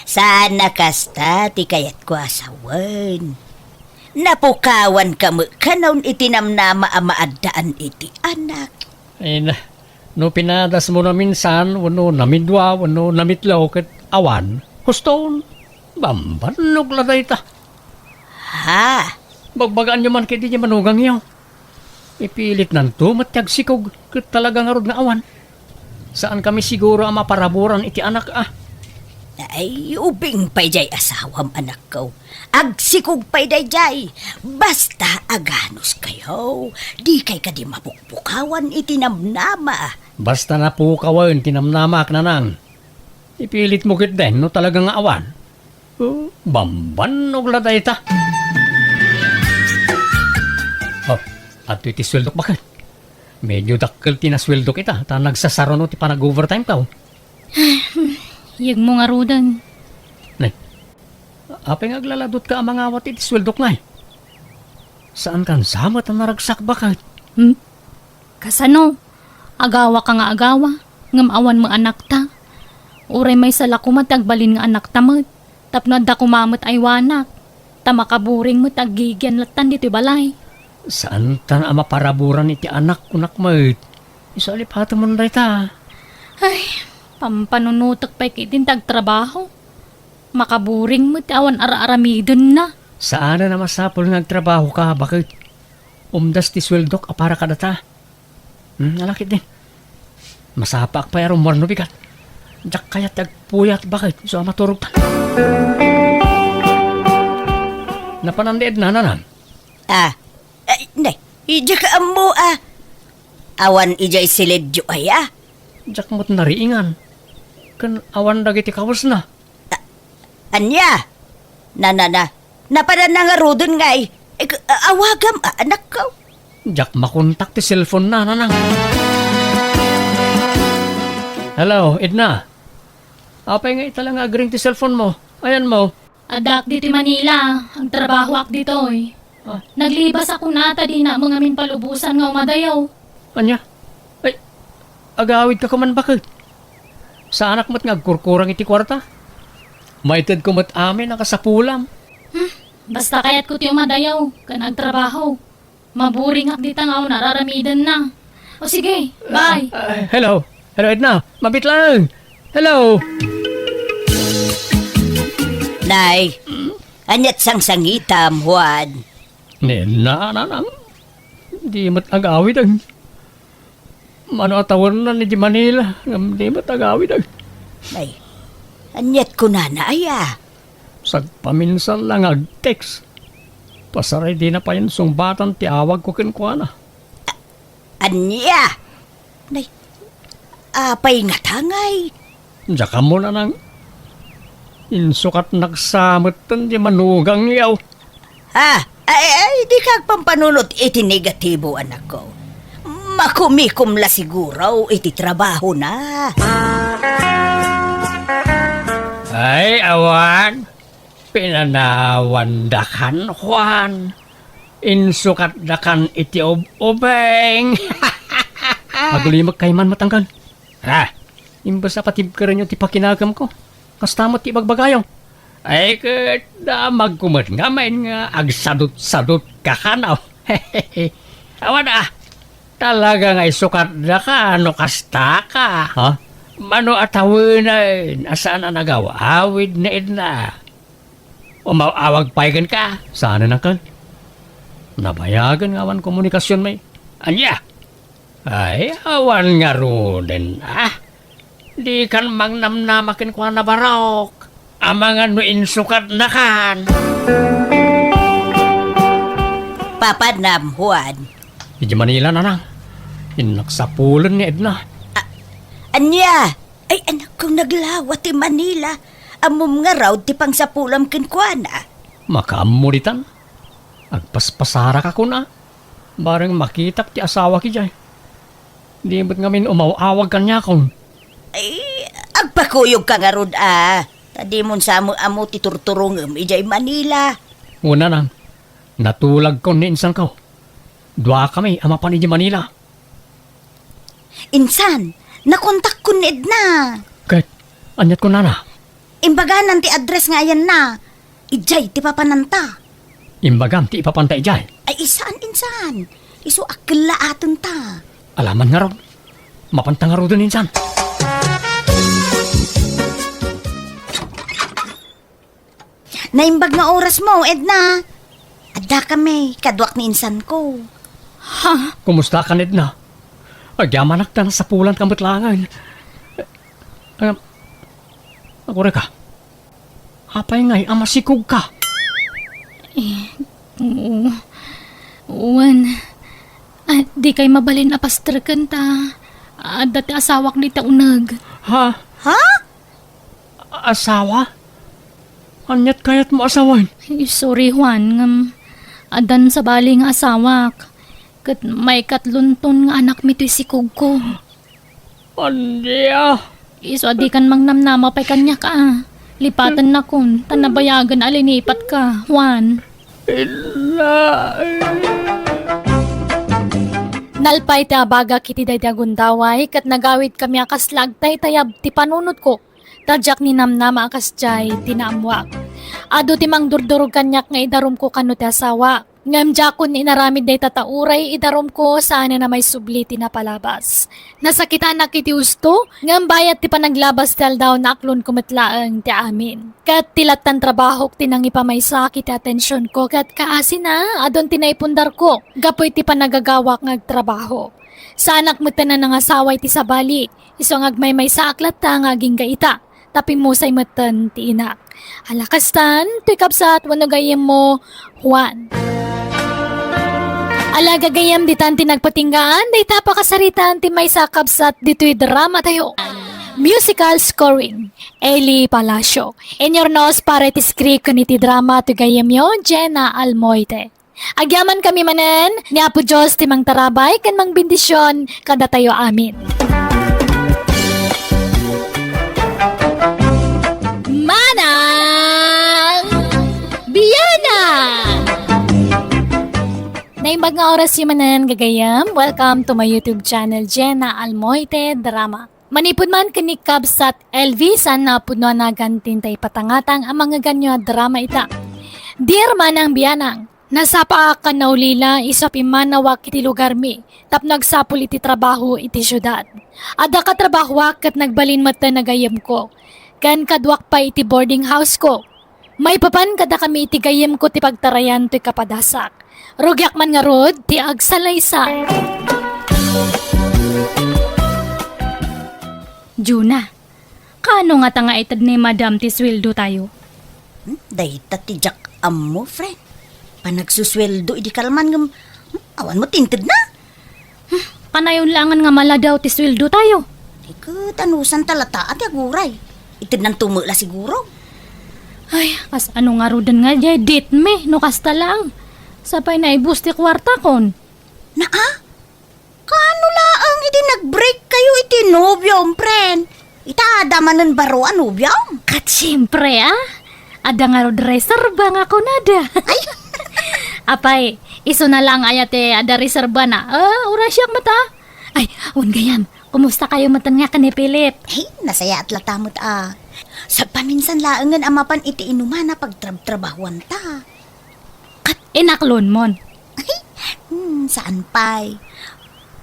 Saan a kasta ti kayatko a sawen. Napukawanka met kanon iti namnama a maaddaan iti anak. Ay na, no pinadasmo naminsan wenno namidua wenno namitlo ket awan, huston, bambannog la dayta. Ha? Bagbagaanyo man ketdi ti manugangyo. Ipilitnanto met ti agsikog ket talaga ngarud nga awan. Saankami siguro a maparaburan iti anak a. Ay, ubing pay diay asawam, anakko. Agsikog pay daydiay. Basta aganuskayo, dikay kadi mapukpukawan iti namnama. Basta napukawen ti namnamak, nanang. Ipilitmo ketdin no talaga nga awan. Oh, bambannog la dayta. Oh, adtoy ti sueldok, baket. Medyo dakkel ti nasueldok ita, ta nagsasaruno ti panag-overtime ko. Yegmo ngaruden. Nay, apay nga aglaladot ka a mangawat iti sueldok, nay? Saan kan sa met a naragsak, baket? Hmm? Kasano? Agawa ka nga agawa, ngem awan met anakta. Uray maysa la koma ti agbalin nga anakta met, tapno adda koma met aywanak, ta makaburing met aggigian lattan ditoy balay. Saantan a maparaburan iti anak, kunak met. Isu a lipatemon dayta. Ay, pampanunotek pay ketdin ti agtrabaho. Makaburing met ti awan ar-aramidenna. Saanen a masapul nga agtrabahoka, baket. Umdas ti sueldok a para kadata. Hmm, ala ketdin. Masapaak pay a rummuar no bigat. Diak kayat ti agpuyat, baket isu a maturogtan. Napanan ni Edna, nanang? Ah, ay, nay, diak ammo, ah. Awan idiay silidyo aya? Diak met nariingan. Ken awan dagiti kawesna. Ania? Na, na, na. Napadanna ngaruden ngay. Ig-, a-, awagam, a-, anakko. Diak makontak ti cellphone na, nanang. Hello, Edna. Apay nga ita la nga agring ti cellphone mo? Ayan mo. Addaak ditoy Manila. Agtrabahoak ditoy. Ah. Naglibasakon ta dinamon ngamin palubosan nga umadayo. Ania? Ay, agawidka koma, baket. Saanak met nga agkurkurang iti kuarta. Maitedko met amin a kasapulam. Hmm, basta kayatko ti umadayo ken agtrabaho. Maburingak dita nga awan ar-aramidenna. O sige, bye. Ah, ah, hello. Hello, Edna. Mabiit lang. Hello. Nay, aniat sangsangitam, Juan? Ni Edna, nanang. Di met agawid, ay. Mano a tawenna idiay Manila, ngem di met agawid, ay. Ay, aniat kunana, aya? Sagpaminsan la nga ag-text. Pasaray dina pay insungbatan ti awagko kenkuana. A-, ania? Nay, apay ngata ngay? Diak ammo, nanang. Insukatnak sa metten di manugangyo. Ha? Ay, ay, dika agpampanunot iti negatibo, anakko. Makumikom la siguro iti trabahona. Ay, awan. Pinanawandakan, Juan. Insukatdakan iti ub-ubing. Agulimek kayman met angkan. Ha? Imbes a patibkerenyo ti pakinakemko, kasta met ti ibagbagayo. Ay, ket damagko met ngamin nga agsadutsadutka kano. Awan a, talaga nga isukatdaka no kastaka. Ha? Mano a tawenen a saan a nagaw-awid ni Edna? Umaw-awag pay kenka? Saanen, angkan. Nabayagen nga awan komunikasionmi. Ania? Ay, awan ngaruden, ah. Dikan mangnamnama kenkuana, Barok. Amangan no insukatnakan. Papanam, Juan. Idiay Manila, nanang. Innak sapulen ni Edna. A-, ania? Ay, anakko, naglawa ti Manila. Ammom ngarud ti pangsapulam kenkuana. Makaammo ditan. Agpaspasaraka kuna. Bareng makitak ti asawak idiay. Di met ngamin umaw-awag kaniakon. Ay, agpakuyogka ngarud a. Ta dimon sa met ammo ti turturongem idiay Manila. Wen, nanang, natulagkon ni insanko. Duakami a mapan idiay Manila. Insan, nakontakkon ni Edna. Ket, aniat kunana? Imbaganan ti address nga ayanna. Idiay ti papananta. Imbagam ti ipapanta idiay? Ay, saan, insan. Isu a kellaatenta. Alaman ngarud. Mapanta ngaruden, insan. Naimbag nga orasmo, Edna. Addakami, kaduak ni insanko. Ha? Kumustakan, Edna? Agyamanak ta nasapulanka met laengen. Ah, agurayka. Apay ngay a masikogka? Eh, oo. Wen, ah, dikay mabalin a pastreken ta adda ti asawak dita uneg. Ha? Ha? Asawa? Aniat kayatmo a sawen? Ay, sorry, Juan, ngem addan sabali nga asawak. Ket maikatlonton nga anakmi toy sikogko. Ania? Isu a dikan mangnamnama pay kaniak a. Lipatennakon, ta nabayagen a linipatka, Juan. Ina. Nalpay ti abagak iti daydi a gundaway, ket nagawidkami a kasla agtaytayab ti panunotko. Ta diak ninamnama a kasdiay ti naammoak. Adu ti mangdurdurog kaniak nga idarumko kano ti asawak. Ngem diakon inaramid dayta ta uray idarumko saanen a maisubli ti napalabas. Nasakitanak iti husto, ngem bayat ti panaglabas ti aldaw, naaklonko met laeng ti amin. Ket ti lattan trabahok ti nangipamaysak iti atensionko ket kaasina, adun ti naipundarko gapu iti panagagawak nga agtrabaho. Saanak metten a nangasawa iti sabali, isu nga agmaymaysaak latta nga agingga ita, ta pimmusay metten ti inak. Ala kastan, toy kabsat wenno gayyemmo, Juan. Ala gagayyem, ditan ti nagpatinggaan, dayta pakasaritaan ti maysa a kabsat ditoy drama tayo. Musical scoring, Eli Palacio. Inyurnos para iti script ken iti drama toy gayyemyo, Jenna Almoite. Agyamankami manen, ni Apo Dios ti mangtarabay ken mangbendision kadatayo amin. Manang Bianang! Naimbag nga orasyo manen, gagayyem. Welcome to my YouTube channel, Jenna Almoite Drama. Manipud man ken ni kabsat Elvi, saan a pudno a nagan ti inta ipatangatang a mangngeganyo a drama ita. Dear Manang Bianang, nasapaak a naulila isu a pimmanawak iti lugarmi tapno agsapul iti trabaho iti siudad. Adda katrabahoak ket nagbalin metten a gayyemko, ken kaduak pay iti boarding house ko. Maipapan kadakami iti gayyemko ti pagtarayan toy kapadasak. Rugiak man ngarud ti agsalaysay. Juna, kaano ngata nga ited ni Madam ti sueldo tayo? Hmm, dayta ti diak ammo, friend. Panagsusueldo idi kalman ngem, hmm, awan met intedna. Hmm, kanayon laengen nga maladaw ti sueldo tayo. Ay, ket anusanta latta ti aguray? Itednanto met la siguro. Ay, kasano ngaruden nga diay date-mi no kasta laeng? Sapay naibus ti kuartakon. Naa? Kaano laeng idi nag-break kayo iti nobiom, friend? Ita, adda manen baro a nobiom? Ket siempre, a. Adda ngarud reserba nga kunada. Ay! Apay, isuna laeng aya ti adda reserbana? A, urasiak met, a. Ay, wen gayam, kumusta kayo metten nga ken ni Philip? Ay, nasayaat latta met, a. Sagpaminsan laengen a mapan iti inuman a pagtrabtrabahuanta. Ket inaklonmon? Hmm, saan pay.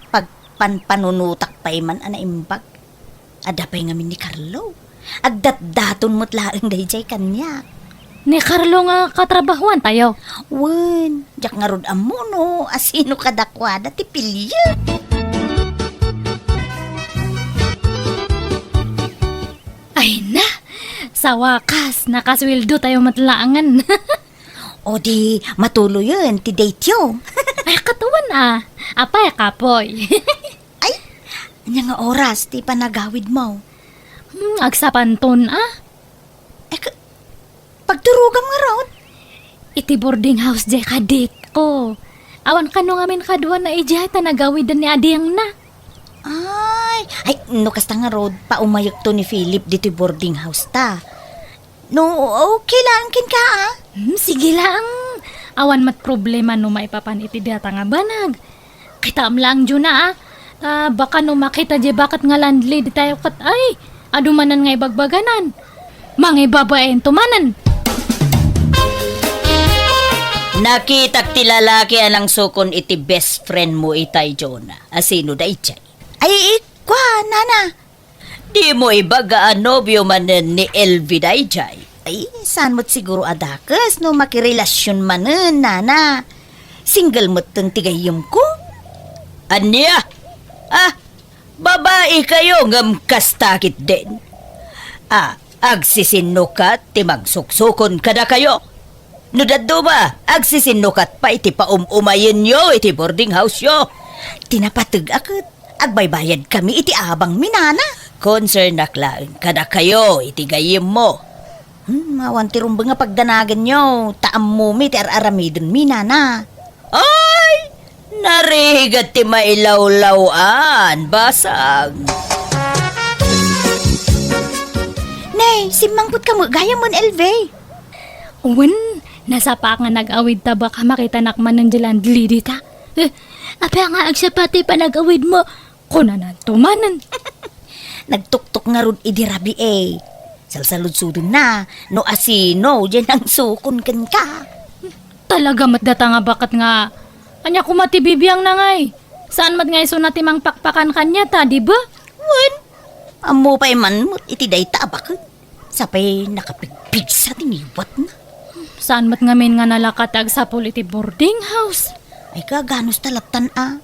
Pagpanpanunotak pay man a naimbag. Adda pay ngamin ni Carlo. Agdatdaton met laeng daydiay kaniak. Ni Carlo nga katrabahuan tayo? Wen, diak ngarud ammo no asino kadakuada ti piliek. Ay na, sa wakas, nakasueldo tayo met laengen. O di matuloyen ti date yo. Ay, katuan a. Apay, kapoy. Ay, ania nga oras ti panagawidmo? Hmm, agsapanton a. Ay, ka-, pagturogam ngarud? Iti boarding house diay kadate ko. Awan kano ngamin kaduana idiay ta nagawiden ni adiangna. Ay, ay, no kasta ngarud, paumayekto ni Philip ditoy boarding house ta. No, okay lang kenka, a? Hmm, sige lang. Awan met problema no maipapan iti data nga banag. Kitaem lang, Juna, a. Ta baka no makita diay baket nga landlady tayo ket, ay, adu manen nga ibagbaganan. Mangibabainto manen. Nakitak ti lalaki a nangsukon iti best friend mo itay, Juna. Asino daydiay? Ay, ikua, nana. Dimo ibaga a nobio manen ni Elvi daydiay? Ay, saan met siguro a dakes no makirelasyon manen, nana. Single metten ti gayyemko. Ania? A, babai kayo ngem kasta ketdin. A, agsisinnukat ti mangsuksukon kadakayo? No dadduma, agsisinnukat pay ti paum-umayenyo iti boarding house-yo? Ti napateg-ak ket agbaybayadkami iti abangmi, nana. Konsernak laeng kadakayo iti gayyemmo. Hmm, awan ti rumbeng a pagdanagenyo, ta ammomi ti ar-aramidenmi, nana. Ay! Narigat ti mailawlaw-an, basang. Nay, simmangpet kamo gayam, Elvi. Wen, nasapaak nga nag-awid ta baka makitanak manen diay landlady ta. Eh, apay nga agsapa ti panag-awidmo? Kunananto manen. Nagtuktok ngarud idi rabii. Salsaludsodenna no asino diay nangsukon kenka. Talaga met data nga baket nga, ania koma ti bibiangna ngay? Saan met nga isuna ti mangpakpakan kaniata, di ba? Wen, ammo pay man met iti dayta a baket. Sapay nakapigpigsa ti ngiwatna. Saan met ngamin nga nalaka ti agsapul iti boarding house? Ay, kaganos ta lattan a.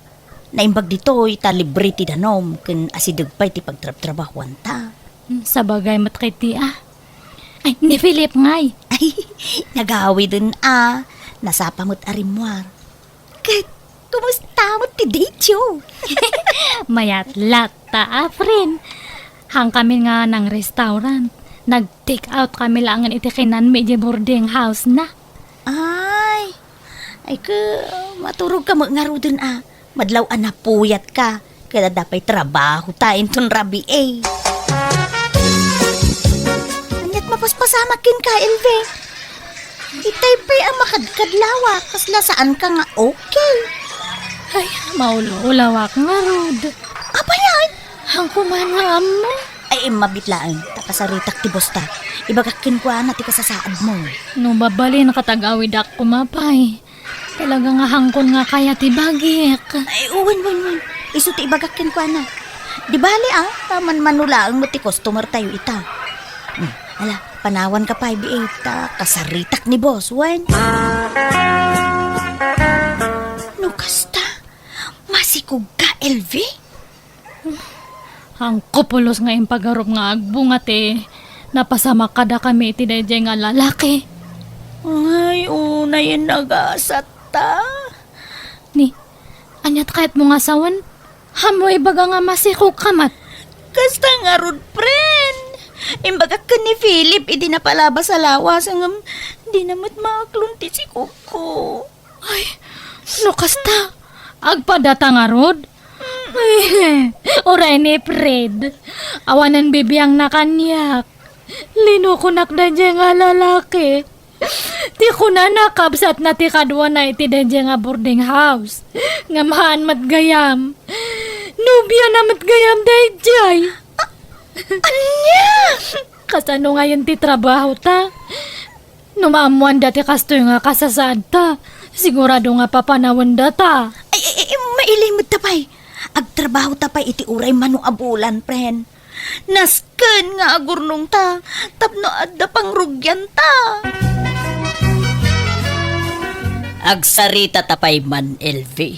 Naimbag ditoy ta libre ti danum ken asideg pay ti pagtrabtrabahuanta. Hmm, sabagay met ketdi a. Ay, ni Philip ngay. Ay, nagawiden a. Nasapa met a rimmuar. Ket, kumusta met ti date yo? Mayat latta a, friend. Hangkami nga nang restaurant. Nag-take out kami laengen iti kinanmi idiay boarding house na. Ay, ay ke, maturog ka met ngaruden a. Madlaw a napuyat ka. Ket adda pay trabaho ta inton rabii. Aniat mapaspasamak kenka, Elvie? Itay pay a makadkadlawa, kasla saan ka nga okay. Ay, maulaulawak ngarud. Apay aya? Hangko man nga ammo. Ay, immabit laeng, ta kasaritak ti boss ta. Ibagak kenkuana ti kasasaadmo. No mabalin, katagawidak koma pay. Talaga nga hangkon nga kaya ti bagik. Ay, wen, wen, wen. Isu ti ibagak kenkuana. Di bale, a, ta manmano laeng met ti customer tayo ita. Hmm, ala, panawanka pay, B A, ta kasaritak ni boss, wen. No kasta, masikog ka, Elvie? Hangko pulos nga impagarup nga agbunga ti napasamak kadakami iti daydiay nga lalaki. Ay, unayen agasat ta. Ni, aniat kayatmo nga sawen? Ammo ibaga nga masikog ka met. Kasta ngarud, friend. Imbagak ken ni Philip idi napalabas a lawas, ngem dina met maaklon ti sikogko. Ay, no kasta, agpadata ngarud? Uray ni Fred, awanen bibiangna kaniak. Linukonak daydiay nga lalaki. Ti kunana, kabsatna ti kaduana iti daydiay nga boarding house. Ngem haan met gayam. Nobiana met gayam daydiay. Ania? Kasano ngayen ti trabaho ta? No maammoanda ti kastoy nga kasasaadta, sigurado nga papanawendata. Ay, ay, ay, mailimed ta pay. Agtrabaho ta pay iti uray mano a bulan, friend. Nasken nga agurnongta tapno adda pangrugianta. Agsarita ta pay man, Elvie.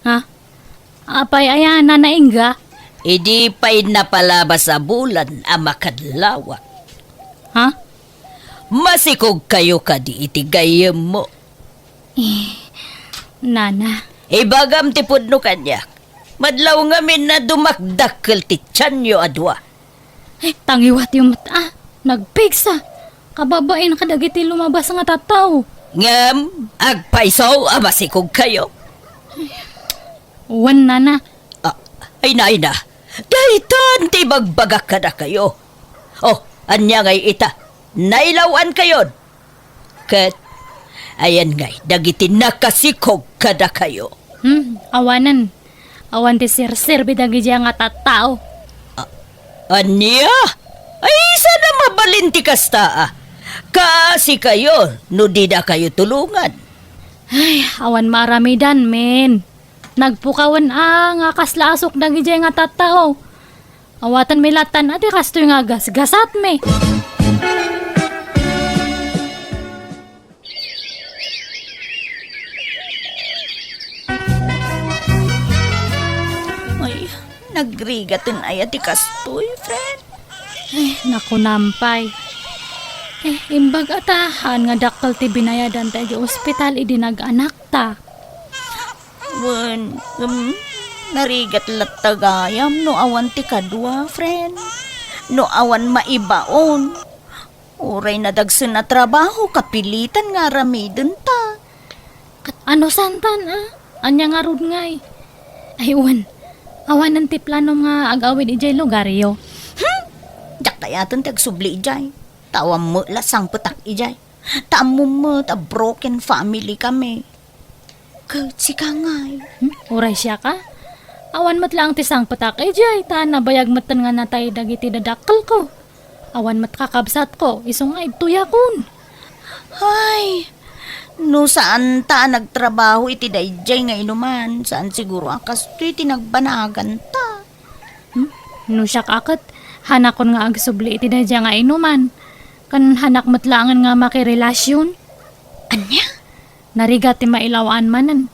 Ha? Apay aya, Nana Inga? Idi pay napalabas a bulan a makadlawak. Ha? Masikog kayo kadi iti gayyemmo. Eh, Nana. Ibagam ti pudno kaniak. Madlaw ngamin a dumakdakkel ti tianyo a dua. Eh, tangiwatyo met a, nagpigsa. Kababain kadagiti lumabas nga tattao. Ngem, agpayso a masikog kayo. Wen, Nana. Ah, ay na, ay na. Daytan ti ibagbagak kadakayo. Oh, ania ngay ita? Nailaw-an kayon. Ket, ayan ngay, dagiti nakasikog kadakayo. Hmm, awanen. Awan ti serserbi dagidiay nga tattao. A-, ania? Ay, saan a mabalin ti kasta a? Kaasi kayo no dida kayo tulongan. Ay, awan maaramidan, men. Nagpukawen a nga kasla asuk dagidiay nga tattao. Awatenmi lattan a ti kastoy nga gasgasatmi. Ay, nagrigaten aya ti kastoy, friend? Ay, nakunam pay. Eh, imbag a ta, haan nga dakkel ti binayadanta idiay ospital idi nag-anakta. Wen, em, narigat latta gayam no awan ti kadua, friend. No awan maibaon. Uray nadagsen a trabaho, kapilitan nga aramidenta. Ket ano santan, a? Ania ngarud ngay? Ay, wen. Awanen ti planom nga ag-awid idiay lugaryo. Hmm? Diak dayaten ti agsubli idiay. Ta awan met la sangpetak idiay. Ta ammom met a broken family kami. Ket sika ngay? Hmm? Uray siak a? Awan met laeng ti sangpetak idiay, ta nabayag metten nga natay dagiti dadakkelko. Awan met kakabsatko, isu nga idtoyakon. Ay, no saanta a nagtrabaho iti daydiay nga inuman, saan siguro a kastoy ti nagbanaganta. Hmm? No siak a ket, hanakon nga agsubli iti daydiay nga inuman. Ken hanak met laengen nga makirelasyon. Ania? Narigat ti mailaw-an manen.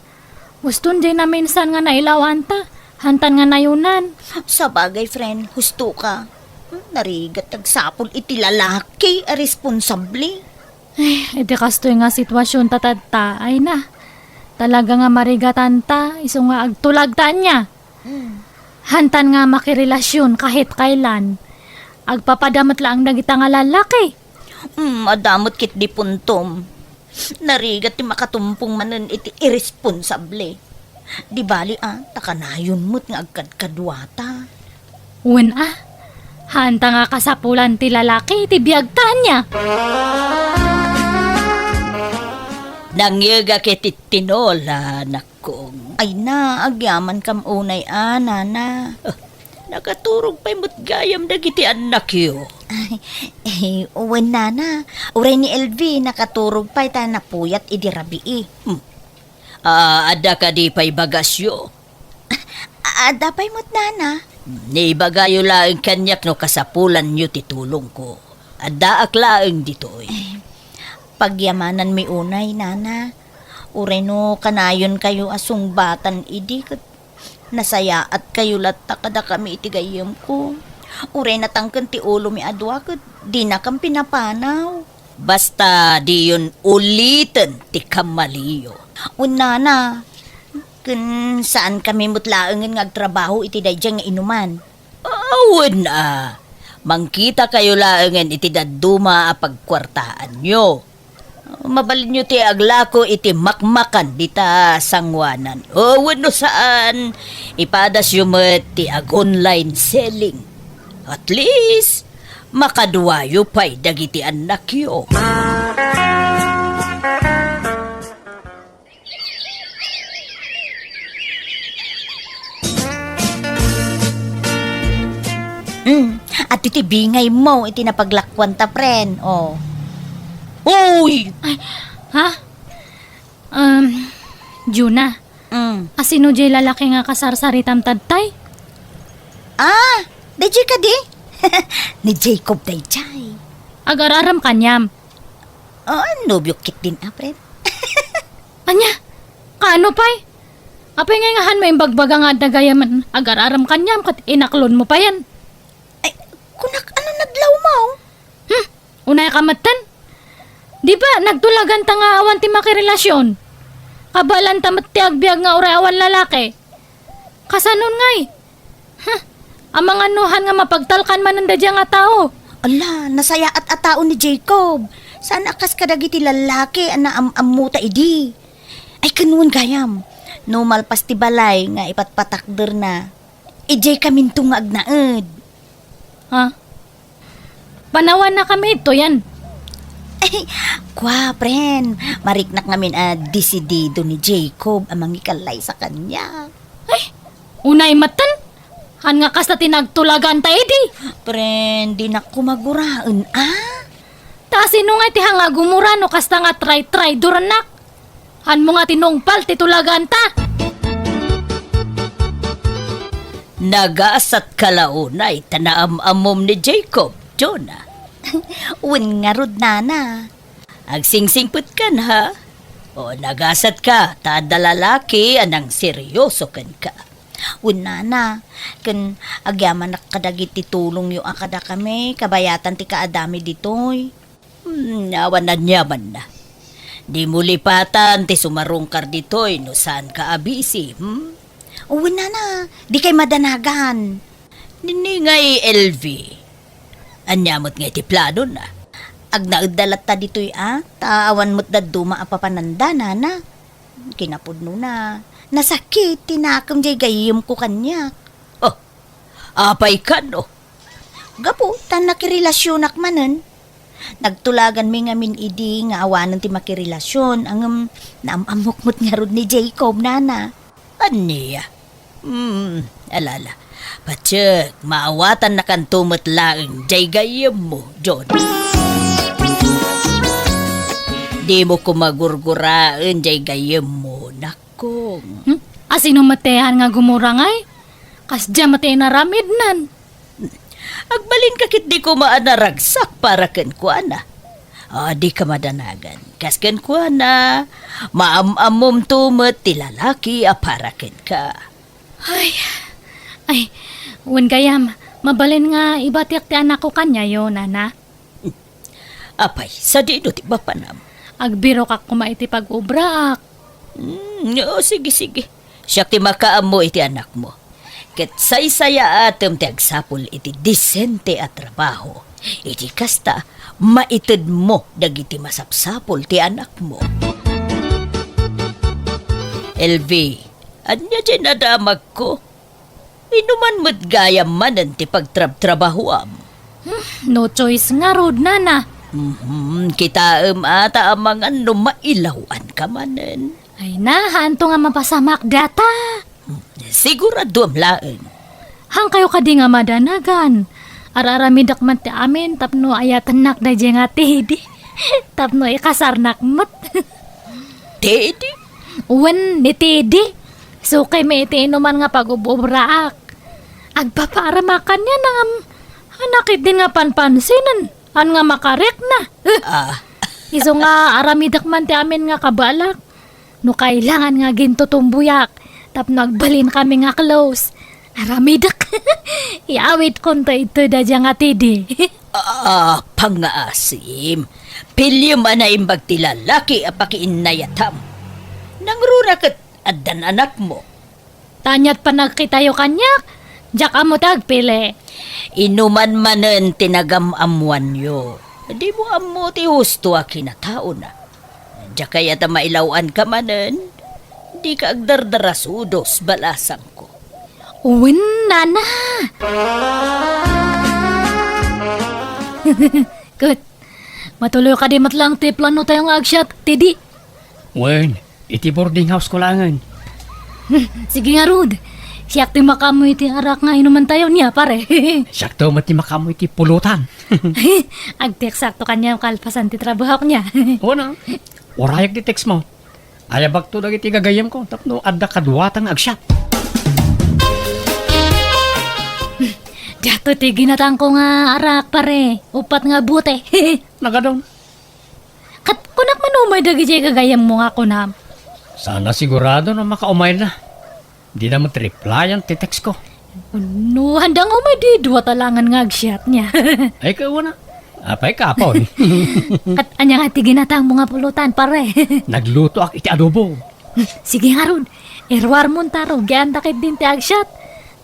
Huston diay naminsan nga nailawanta, hantan nga nayunan. Sabagay, friend, husto ka. Hmm, narigat agsapul iti lalaki a responsable. Ay, iti kastoy nga sitwasyon ta tatta, ay na. Talaga nga marigatanta, isu nga agtulagta ania. Hmm. Hantan nga makirelasyon kahit kailan. Agpapada met laeng dagita nga lalaki. Hmm, adda met ketdi puntom. Narigat ti makatumpong manen iti irresponsable. Di bali a, ta kanayon met nga agkadkaduata. Wen a, haanta nga kasapulan ti lalaki iti biagta ania. Nangyegak iti tinola, nakkong. Ay na, agyamankam unay a, nana. Ah, nakaturog pay met gayam dagiti annakyo. Ay, eh, wen, nana. Uray ni L V, nakaturog pay ta napuyat idi rabii. Hmm. Ah, adda kadi pay bagasyo? A-, adda pay met, nana. Ibagayo laeng kaniak no kasapulanyo ti tulongko. Addaak laeng ditoy. Eh, pagyamananmi unay, nana. Uray no kanayonkayo a sungbatan idi ket nasayaatkayo latta kadakami iti gayyemko. Uray natangken ti ulomi a dua ket dinakam pinapanaw. Basta diyon uliten ti kamaliyo. Wen, nana, ken saankami met laengen nga agtrabaho iti daydiay nga inuman. Awen a, mangkitakayo laengen iti dadduma a pagkuartaanyo. Mabalinyo ti aglako iti makmakan dita sangoanan. O, wenno saan, ipadasyo met ti ag-online selling. At least, makaduayo pay dagiti annakyo. Hmm, adtoy ti bingaymo iti napaglakuanta, friend. Oh. Uy! Ay, ha? Um, Juna, Mm. asino jay lalaki nga kasarsaritam tattay? Ah, dayjay kadi? Ni Jacob dayjay. Agar-aram kaniam. Ah, nobio ketdin a, friend. Ania? Kaano pay? Apay ngay nga hanmo imbagbaga nga adda gayamen agar-aram kaniam ket inaklonmo payen? Ay, kunak, ano nadlawmo? Hmm, unay ka metten? Di ba, nagtulaganta nga awan ti makirelasyon? Kabaelanta met ti agbiag nga uray awan lalaki. Kasanon ngay? Huh, amangan no han nga mapagtalkan manen daydiay nga tao. Ala, nasayaat a tao ni Jacob. Saan a kas kadagiti lallaki a naam-ammota idi. Ay, ken wen gayam, no malpas ti balay nga ipatpatakderna, idiay kaminto nga agnaed. Ha? Panawanna kami ito yan. Ay, kua, friend. Mariknak ngamin a desidido ni Jacob a mangikallaysa kaniak. Ay, unay metten. Han nga kasta ti nagtulaganta idi. Friend, dinak kumaguraen, a? Ta sino nga iti han nga gumura no kasta nga tray-traydorannak? Hanmo nga tinungpal ti tulaganta. Nagasatka la unay ta naam-ammom ni Jacob, Jonah. Wen ngarud, nana. Agsingsingpetkan, ha? O, nagasatka ta adda lalaki a nangseryoso kenka. Wen, nana, ken agyamanak kadagiti tulongyo a kadakami, kabayatan ti kaadami ditoy. Hmm, awan aniamanna. Dimo lipatan ti sumarungkar ditoy no saanka a busy, hmm? Wen, nana, dikay madanagan. Nini ngay, L V. Ania met ngay ti planona? Agnaedda latta ditoy a, ta awan met dadduma a papananda, nana. Kinapudnona, nasakit ti nakem jay gayyemko kaniak. Oh, apay kano? Gapu ta nakirelasionak manen. Nagtulaganmi ngamin idi nga awanen ti makirelasion, ngem naam-ammok met ngarud ni Jacob, nana. Ania? Hmm, alala. Patiek, maawatannakanto met laeng jay gayyemmo, John. Dimo koma gurguraen jay gayyemmo, nakkong. Hmm? Asino met ti han nga gumura ngay? Kasdiay met ti inaramidnan. Agbalinka ketdi koma a naragsak para kenkuana. Ah, dika madanagan. Kas kenkuana, maam-ammomto met ti lalaki a para kenka. Ay, ay, wen gayam, mabalin nga ibatiak ti anakko kaniayo, nana? Apay, sadino ti mapanam? Agbirokak koma iti pag-obraak. Hmm, o, sige, sige. Siak ti makaammo iti anakmo. Ket saysayaatem ti agsapul iti disente a trabaho. Iti kasta, maitedmo dagiti masapsapul ti anakmo. Elvi, ania diay nadamagko? Inuman met gayam manen ti pagtrabtrabahoam. Hmm, no choice ngarud, nana. Mhm, kitaem ata a mangan no mailawanka manen. Ay na, haanto nga mapasamak data. Hmm, siguraduam laeng. Haankayo kadi nga madanagan. Ar-aramidek man ti amin tapno ayatennak daydiay nga Teddy. Tapno ikasarnak met. Teddy? Wen, ni Teddy. Sukaymi iti inuman nga pag-ub-ubraak. Agpapaaramakan niya nangam. Anak, idin nga panpansinen. An nga makarek na. Ah. Isu nga aramidek man ti amin nga kabalak. No kailangan nga agintutumboyak, tapno agbalinkami nga close. Aramidek. Iawidkonto ito daydiay nga Teddy. Ah, pangngaasim. Piliem a naimbag ti lalaki a pakiinnayatam. Nangruna ket addan anakmo. Ta ania't panagkitayo kaniak, diak ammo ti agpili. Inuman manen ti nagam-ammoanyo. Dimo ammo ti husto a kinataona. Diak kayat a mailawanka manen. Dika agdardarasudos, balasangko. Wen, nana. Ket, matuloy kadi met laeng ti plano tayo nga agsiat, Teddy? Wen, iti boarding house ko laengen. Hmm, sige ngarud. Siak ti makaammo iti arak nga inumantayo niya, pare. Siakto met ti makaammo iti pulutan. Agteksakto kaniam kalpasan ti trabahok niya. Wen a. Urayak ti text mo. Ayabakto dagiti gagayyemko tapno adda kaduata nga agsiat. Diato ti ginatangko nga arak, pare. Upat nga bote. Nagadon. Ket kunak man umay dagidiay gagayyemmo nga kunam. Saan a sigurado no makaumayda. Dida met replyan ti text ko. No, haanda nga umay di dua ta laengen nga agsiat niya. Ay, kawana. Apay, kapoy. Ket ania nga ti ginatangmo nga pulutan, pare? Naglutoak iti adobo. Sige ngarud, iruarmonta, rugianta ketdin ti agsiat.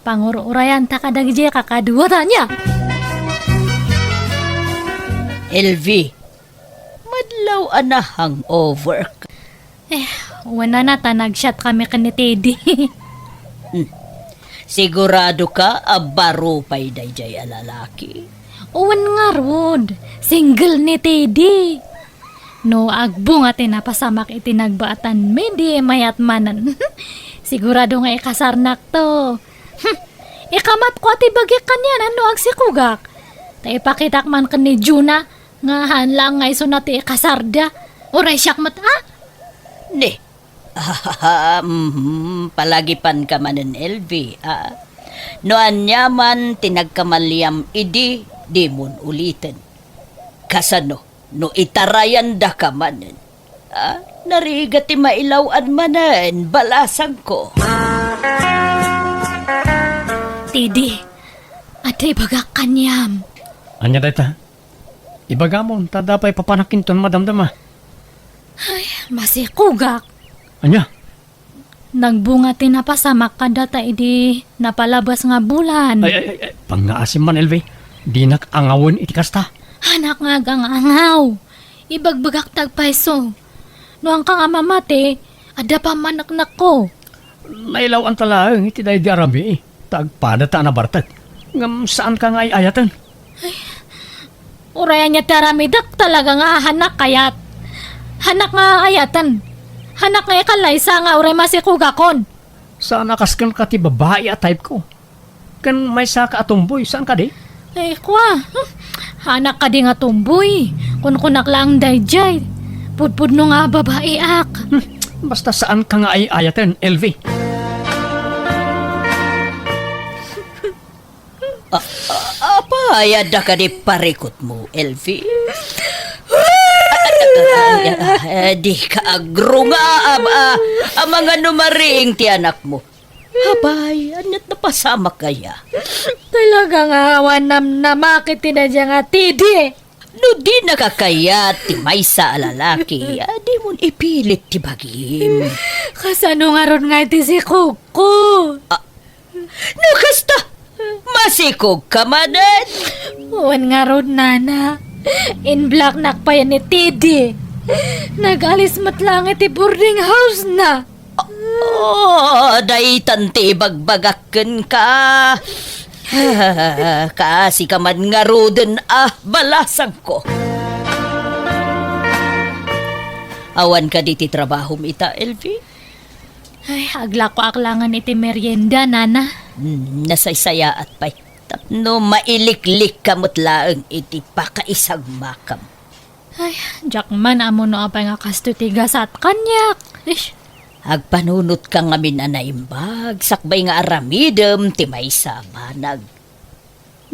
Pangur-urayanta kadagidiay kakaduata niya. Elvi, madlaw a na-hangover ka. Eh, wen a, ta nagsiatkami ken ni Teddy. Hmm. Siguradoka a baro pay daydiay a lalaki? Wen ngarud, single ni Teddy. No agbunga ti napasamak iti nagbaatan, mayat manen. Sigurado nga ikasarnakto. Hmm. Ikamatko a ti bagik kaniana no agsikugak. Ta ipakitak man ken ni Juna, nga haan laeng nga isuna ti ikasarda. Uray siak met, a? Ne. Ah, mhm, palagipanka manen, Elvi, a? No aniaman ti nagkamaliam idi, dimon uliten. Kasano no itarayandaka manen? A? Narigat ti mailaw-an manen, balasangko. Teddy, adda ibagak kaniam. Ania dayta? Ibagamon, ta adda pay papanakintun madamdama. Ay, masikugak. Ania? Nagbunga ti napasamak kadata idi napalabas nga bulan. Ay, ay, ay, ay, pangngaasim man, Elvi. Dinak angawen iti kasta. Haanak nga agangaw. Ibagbagak ti agpayso. No haanka nga mamati, adda pammaneknekko. Nailaw-anta laeng iti daydi a rabii, ta agpada ta a nabartek. Ngem saanka nga ay-ayaten. Ay, uray ania ti aramidek, talaga nga haanak kayat. Haanak nga ayaten. Haanak nga ikalaysa nga uray masikugakon. Saan a kas kenka ti babai a type ko. Ken maysaka a tomboy, saan kadi? Ay, kua. Hmm. Haanak kadi nga tomboy. Kunkunak laeng daydiay. Pudpudno nga babaiak. Hmm. Basta saanka nga ay-ayaten, Elvi. A-, a-, apay, adda kadi parikutmo, Elvi? Ay, ah, eh, di ka agrungaam, ah, amangan no mariing ti anakmo. Abay, ania't napasamak aya? Talaga nga awan namnamak iti daydiay nga Teddy. No dinaka kayat ti maysa a lalaki, a, dimon ipilit ti bagim. Kasano ngarud nga iti sikogko? Ah, no kasta, masikogka manen? Wen ngarud, nana. In-blocknak pay ni Teddy. Nag-alis met laeng iti boarding house na. Oh, daytan ti ibagbagak kenka. Kaasika man ngaruden a balasangko. Awan kadi ti trabahom ita, Elvie? Ay, aglakoak laengen iti merienda, nana. Hmm, nasaysayaat pay. Tapno mailiklikka met laeng iti pakaisagmakam. Ay, diak man ammo no apay nga kastoy ti gasat kaniak. Ish. Agpanunotka ngamin a naimbag, sakbay nga aramidem ti maysa a banag.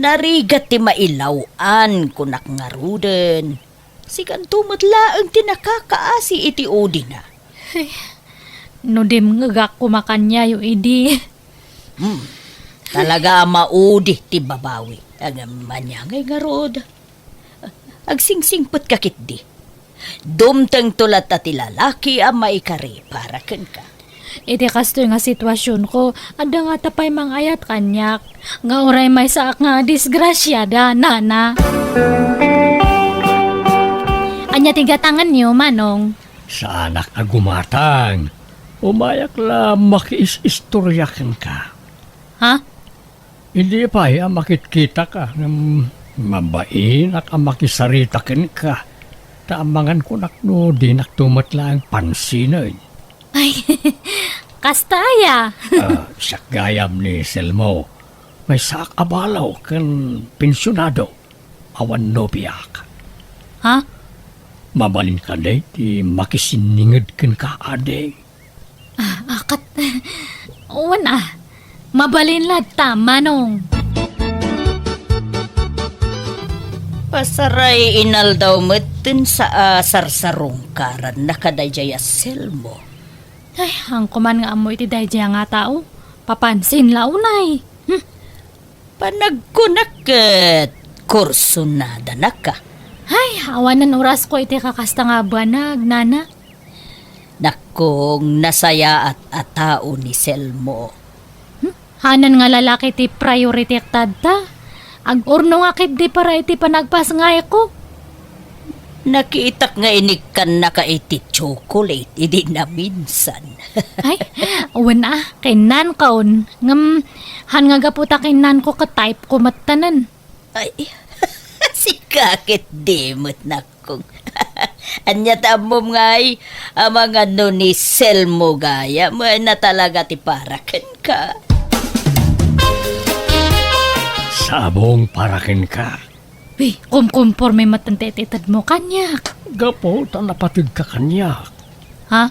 Narigat ti mailaw-an, kunak ngaruden. Sikanto met laeng ti nakakaasi iti udina. Ay, no dimngegak koma kaniayo idi. Hmm. Talaga a maudi ti babawi. Ngem ania ngay ngarud? Agsingsingpetka ketdi. Dumtengto latta ti lalaki a maikari para kenka. Iti kastoy nga situasionko, adda ngata pay mangayat kaniak, nga uray maysaak nga disgrasiada, nana. Ania ti gatangenyo, Manong? Saanak a gumatang. Umayak la makiis-istoria kenka. Ha? Idi pay a makitkitaka, ngem mabainak a makisarita kenka, ta amangan kunak no dinakto met laeng pansinen. Ay, kasta aya? Ah, siak gayam ni Selmo. Maysaak a balo ken pensionado. Awan nobiak. Ha? Mabalin kadi ti makisinninged kenka, adi? Ah, ah, kat-, wen, ah. Mabalin latta, Manong. Pasaray inaldaw met ten sa-, a, sarsarungkaranna kadaydiay a Selmo. Ay, haanko man nga ammo iti daydiay nga tao. Papansin la unay. Hmm. Panagkunak ket kursunadana ka. Ay, awanen orasko iti kakasta nga banag, nana. Nakkong, nasayaat a tao ni Selmo. Hmm? Hanan nga lalaki ti priority tatta. Ag-urnongak ketdi para iti panagpasngayko. Nakitak nga inikkannaka iti chocolate idi naminsan. Ay, wen a, kinnankon. Ngem, han nga gapu ta kinnanko ket type ko mettanen. Ay, sika ketdi met, nakkong. Ania ti ammom ngay, amangan no ni Selmo gayam, na talaga ti para kenka. Sabong para kenka. Uy, kumkumporme met ti itedmo kaniak. Gapu ta napateg ka kaniak. Ha?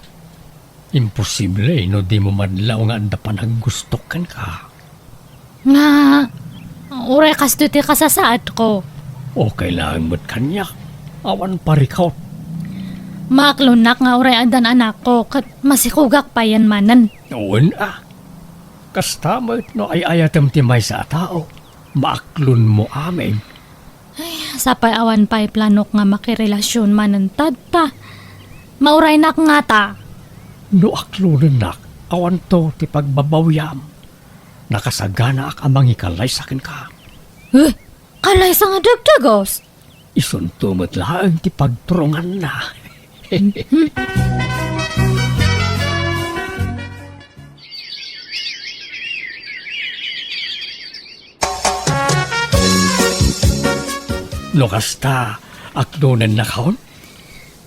Imposible no dimo madlaw nga adda panaggustok kenka. Nga, uray kastoy ti kasasaadko. Okay laeng met kaniak. Awan parikot. Maaklonnak nga uray addan anakko, ket masikogak payen manen. Wen a. Kasta met no ay-ayatem ti maysa a tao. Maaklonmo amin. Ay, sapay awan pay planok nga makirelasyon manen tatta. Mauraynak ngata. No aklonennak, awanto ti pagbabawiam. Nakasaganaak a mangikalaysa kenka. Eh, kalaysa nga dagdagas? Isunto met laeng ti pagturonganna. No kasta, aklonennakon?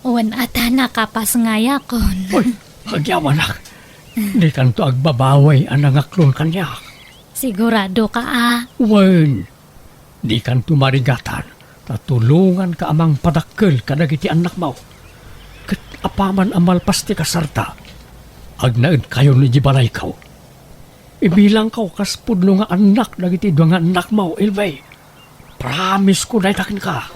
Wen a ta nakapasngayakon. Uy, agyamanak. Dikanto agbabawi a nangaklon kaniak. Sigurado ka a? Wen, dikanto marigatan. Ta tulonganka a mangpadakkel kadagiti annakmo. Ket apaman a malpas ti kasarta, agnaedkayon idiay balayko. Ibilangko kas pudno nga annak dagiti dua nga annakmo, Elvie. Promise ko dayta kenka.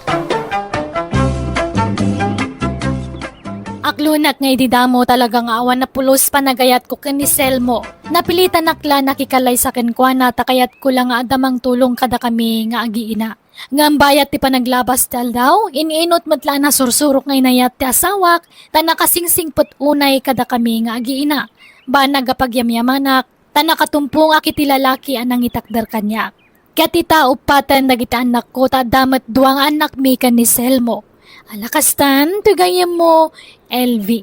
Aklonak nga idi damo talaga nga awan napulos panagayatko ken ni Selmo. Napilitanak la nakikalaysa kenkuana ta kayatko la nga adda mangtulong kadakami nga agiina. Ngem bayat ti panaglabas ti aldaw, in-inut met la a nasursurok nga inayat ti asawak, ta nakasingsingpet unay kadakami nga agiina. Banag a pagyamyamanak, ta nakatumpongak iti lalaki a nangitakder kaniak. Ket ita, uppaten dagiti annakko, ta adda met dua nga annakmi ken ni Selmo. Ala kastan, ti gayyemmo, L V.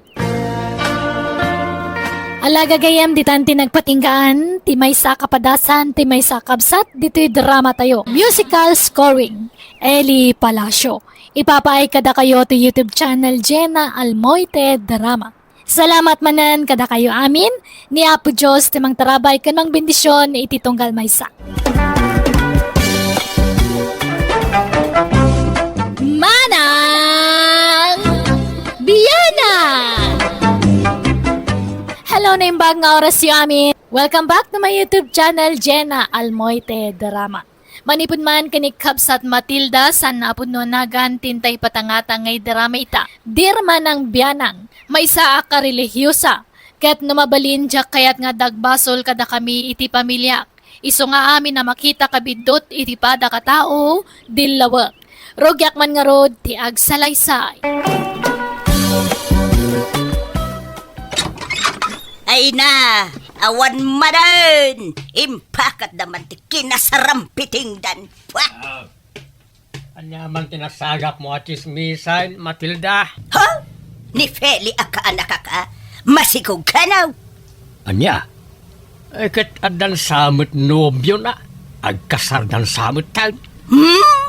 Ala gagayyem, ditan ti nagpatinggaan ti maysa a kapadasan, ti maysa a kabsat ditoy drama tayo. Musical scoring, Eli Palacio. Ipapaay kadakayo ti YouTube channel Jenna Almoite Drama. Salamat manen kadakayo amin, ni Apo Dios ti mangtarabay ken mangbendision iti tunggal maysa. Manang Biana! Hello, naimbag nga orasyo amin. Welcome back to my YouTube channel, Jenna Almoite Drama. Manipud man ken ni kabsat Matilda, saan a pudno a nagan ti intay patangatan nga drama ita. Dear Manang Bianang, maysaak a relihiosa, ket no mabalin, diak kayat nga adda agbasol kadakami iti pamiliak. Isu nga amin a makitak a biddut iti padak a tao, dillawek. Rugiak man ngarud ti agsalaysay. Ay na, awan manen! Impakatda man ti kinasarampitingdan. Pwa! Ah, ania man ti nasagapmo a tsismisan, Matilda? Ha? Ni Feli a kaanakak a? Masikog kano? Ania? Eh, ket addan sa met nobiona. Agkasardan sa met tayo. Hmm?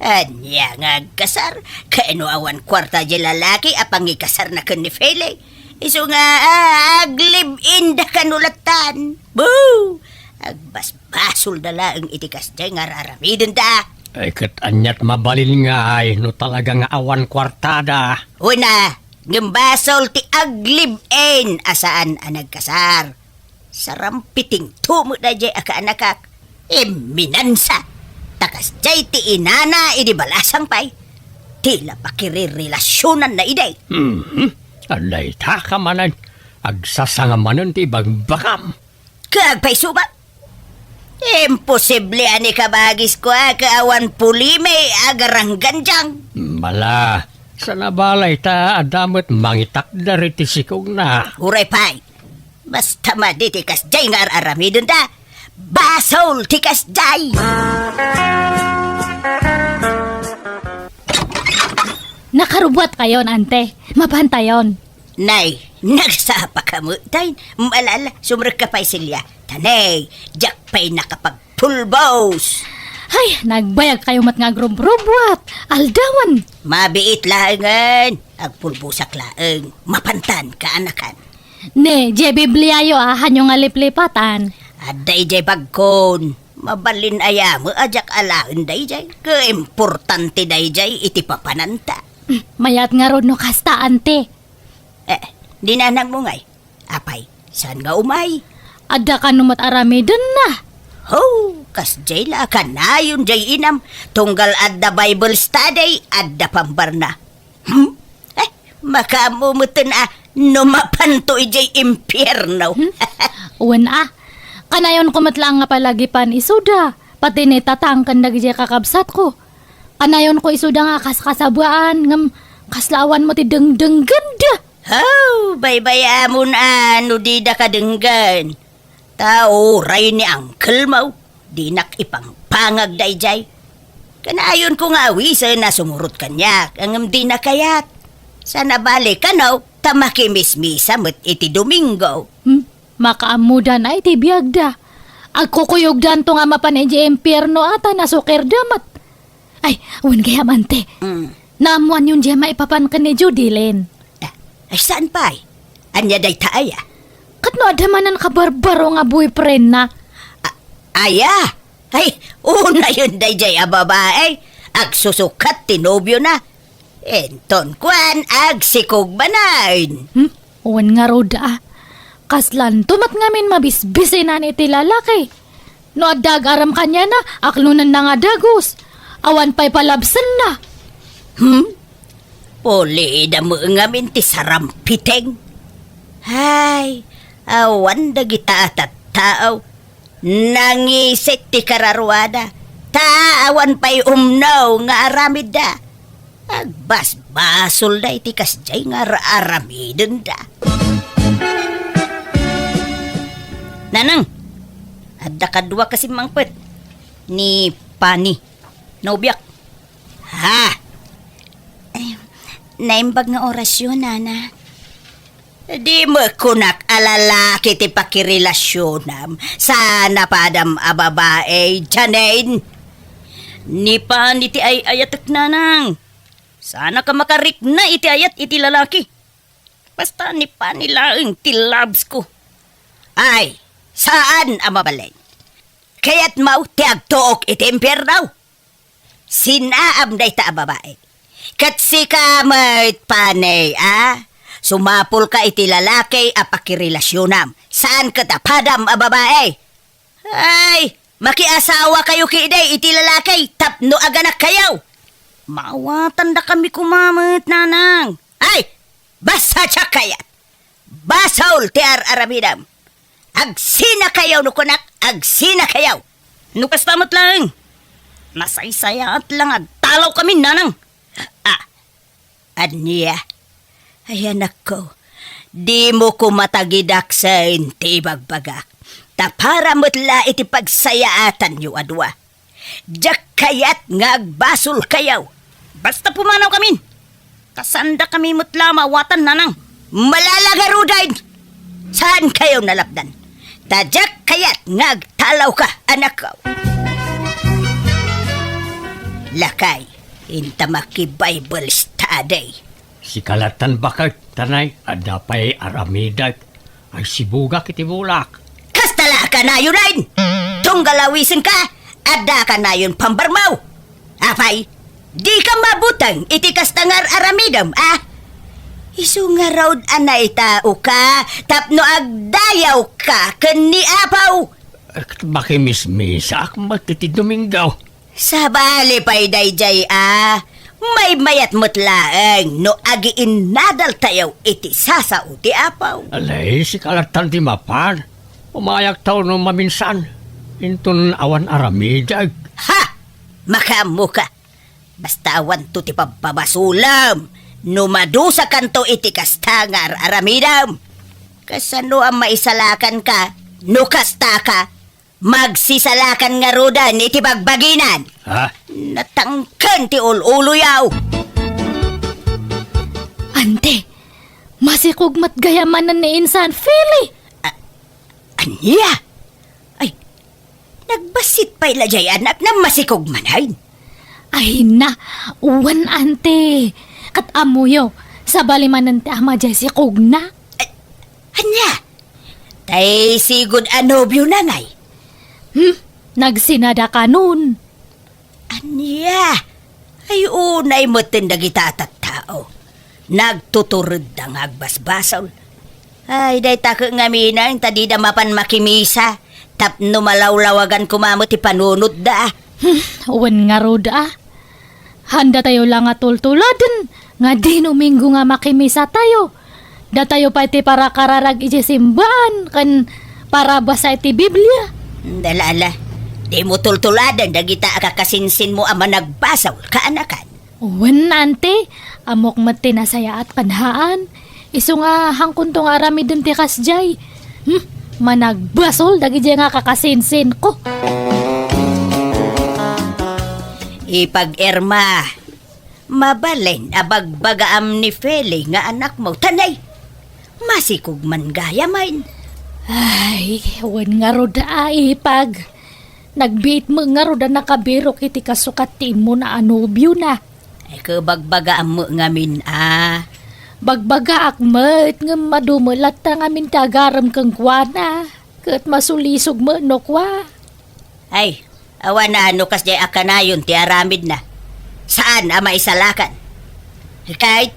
Ania nga agkasar? Kano awan kuarta di lalaki a pangikasarna ken ni Feli? Isu nga, ah, ag-live-in da kano latan. Boo! Agbasbasolda laeng iti kasdiay nga ar-aramidenda. Ay, ket aniat mabalin ngay no talaga nga awan kuartada? Una, ngem basol ti ag-live-in a saan a nagkasar. Sarampitingto met daydiay a kaanakak. Imminansa. Ta kasdiay ti inana idi balasang pay. Ti la pakirirelasionanna idi. Mhm. Dayta ka manen, agsasanga manen ti ibagbagam. Kaagpayso ba? Imposible a ni kabagisko a kaawan pulimi a garanggandiang. Bala, saan a bala ita adda met mangitakder iti sikogna. Uray pay. Basta madi ti kasdiay nga ar-aramidenda, basol ti kasdiay! Nakarubuat kayon, ante. Mapantayon. Nay, nagsapa ka met, tay. Malala, sumrek ka pay, Celia. Tanay, diak pay nakapagpulbos. Ay, nagbayag kayo met nga agrubrubuat. Aldawan. Mabiit laengen. Agpulbosak laeng. Mapantan, kaanakan. Ne, diay Bibliayo a, hanyo nga liplipatan. Adda idiay bagkon. Mabalin aya met a diak alaen daydiay. Kaimportante daydiay iti papananta. Mm, mayat ngarud no kasta, ante. Eh, ni nanangmo ngay? Apay, saan nga umay? Adda kano met aramidenna. Ho, kasdiay la a kanayon diay inam. Tunggal adda Bible study, adda pambarna. Hmm? Eh, makaammo meten a no mapanto idiay impierno. Hmm? Wen a, kanayonko met laeng nga palagipan isuda, pati ni tatang ken dagidiay kakabsatko. Kanayonko isuda nga kaskasabaan, ngem kasla awan met ti dengdenggenda. Haw, baybayamon a no dida kadenggen. Ta uray ni uncle mo, dinak ipangpangag daydiay. Kanayonko nga awisen a sumurot kaniak, ngem dina kayat. Saan a bale kano, ta makimismisa met iti Domingo. Hmm? Makaammoda na iti biagda. Agkukuyogdanto nga mapan idiay impierno a ta nasukirda met. Ay, wen gayam, ante. Mm. Naammoanyon diay maipapan ken ni Judilyn. Ah, ay, saan pay? Ania dayta aya? Ket no adda manen kabarbaro nga boyfriendna? Ah, aya? Ay, unayon daydiay a babae. Agsusukat ti nobiona. Inton kuan, agsikog manen. Hmm? Wen ngarud a. Kaslanto met ngamin mabisbisinan iti lalaki. No adda agaram kaniana, aklonenna nga dagus. Awan pay palabsenna. Hmm? Pulida met ngamin ti sarampiteng. Hay, awan dagita a tattao. Nangisit ti kararuada, ta awan pay umno nga aramidda. Agbasbasolda iti kasdiay nga ar-aramidenda. Nanang, adda kadua ka simmangpet ni Pani, nobiak. Ha? Ay, naimbag nga orasyon, Nana. Di met kunak a lalaki ti pakirelasionam. Saan a padam a babae, Janine. Ni Pani ti ay-ayatek, Nanang. Saan a ka makarikna iti ayat iti lalaki. Basta ni Pani laeng ti loves ko. Ay, saan a mabalin. Kayatmo ti agtuok iti impierno? Sinaam dayta a babae. Ket sika met, Pani, a? Sumapulka iti lalaki a pakirelasionam. Saan ket a padam a babae. Ay, makiasawakayo ketdi iti lalaki tapno aganakkayo. Maawatandakami koma met, Nanang. Ay, basta diak kayat. Basol ti ar-aramidem. Agsinakayo no kunak, agsinakayo. No kasta met laeng, nasaysayaat la nga agtalawkami, Nanang. Ah, ania? Ay, anakko, dimo koma tagidaksen ti ibagbagak. Ta para met la iti pagsayaatanyo a dua. Diak kayat nga agbasolkayo. Basta pumanawkamin. Ta saandakami met la a maawatan, Nanang. Malala ngaruden! Saankayo nalapdan. Ta diak kayat nga agtalawka, anakko. Lakay, inta maki-Bible study. Sika lattan baket, tanay, adda pay aramidek. Ay, sibugak iti bulak. Kasta la a kanayon, Nay! Tunggal awisenka, adda kanayon pambarmaw. Apay, dika mabuteng iti kasta nga ar-aramidem, a? Isu ngarud a naitaoka tapno agdayawka ken ni Apo. Makimismisaak met iti Domingo. Sabali pay daydiay a, maymayat met laeng no agiinnadaltayo iti sasao ti Apo. Alay, sika lattan ti mapan. Umayaktayo no maminsan. Inton awan aramidek. Ha! Makaammoka. Basta awanto ti pabpabasolem no madusakanto iti kasta nga ar-aramidem. Kasano a maisalakanka no kastaka? Magsisalakan ngaruden iti bagbaginan. Ha? Natangken ti ul-uloyo. Ante, masikog met gayam manen ni insan Feli. A-, ania? Ay, nagbassit pay la jay anakna, masikog manen. Ay na, wen, ante. Ket ammoyo, sabali manen ti ama jay sikogna. A-, ania? Tay sigud a nobiona ngay? Hmm? Nagsinada kanon. Ania? Ay, unay metten dagita a tattao. Nagtuturedda nga agbasbasol. Ay, dayta ket ngamin, ta dida mapan makimisa. Tapno malawlawagan koma met ti panunotda. Hmm, wen ngarud a. Haandatayo la nga tultuladen nga Domingo nga makimisatayo. Datayo pay ti parakararag iti simbaan ken parabasa iti Biblia. Ala, ala. Dimo tultuladen dagita a kakasinsinmo a managbasol, kaanakan. Wen, ante, ammok met ti nasayaat haan. Isu nga, haankonto nga aramiden ti kasdiay. Hmm, managbasol dagidiay nga kakasinsinko. Ipag-Irma, mabalin a bagbagaam ni Feli nga anakmo, tanay. Masikog man gayam. Ay, wen ngarud a, ipag. Nagbiit met ngarud a nakabirok iti kasukat ti immuna a nobiona. Ay, ket bagbagaam met ngamin a. Bagbagaak met, ngem adu met latta ngamin ti agarem kenkuana. Ket masulisog met no kua. Ay, awan a no kasdiay a kanayon ti aramidna. Saan a maisalakan. Ket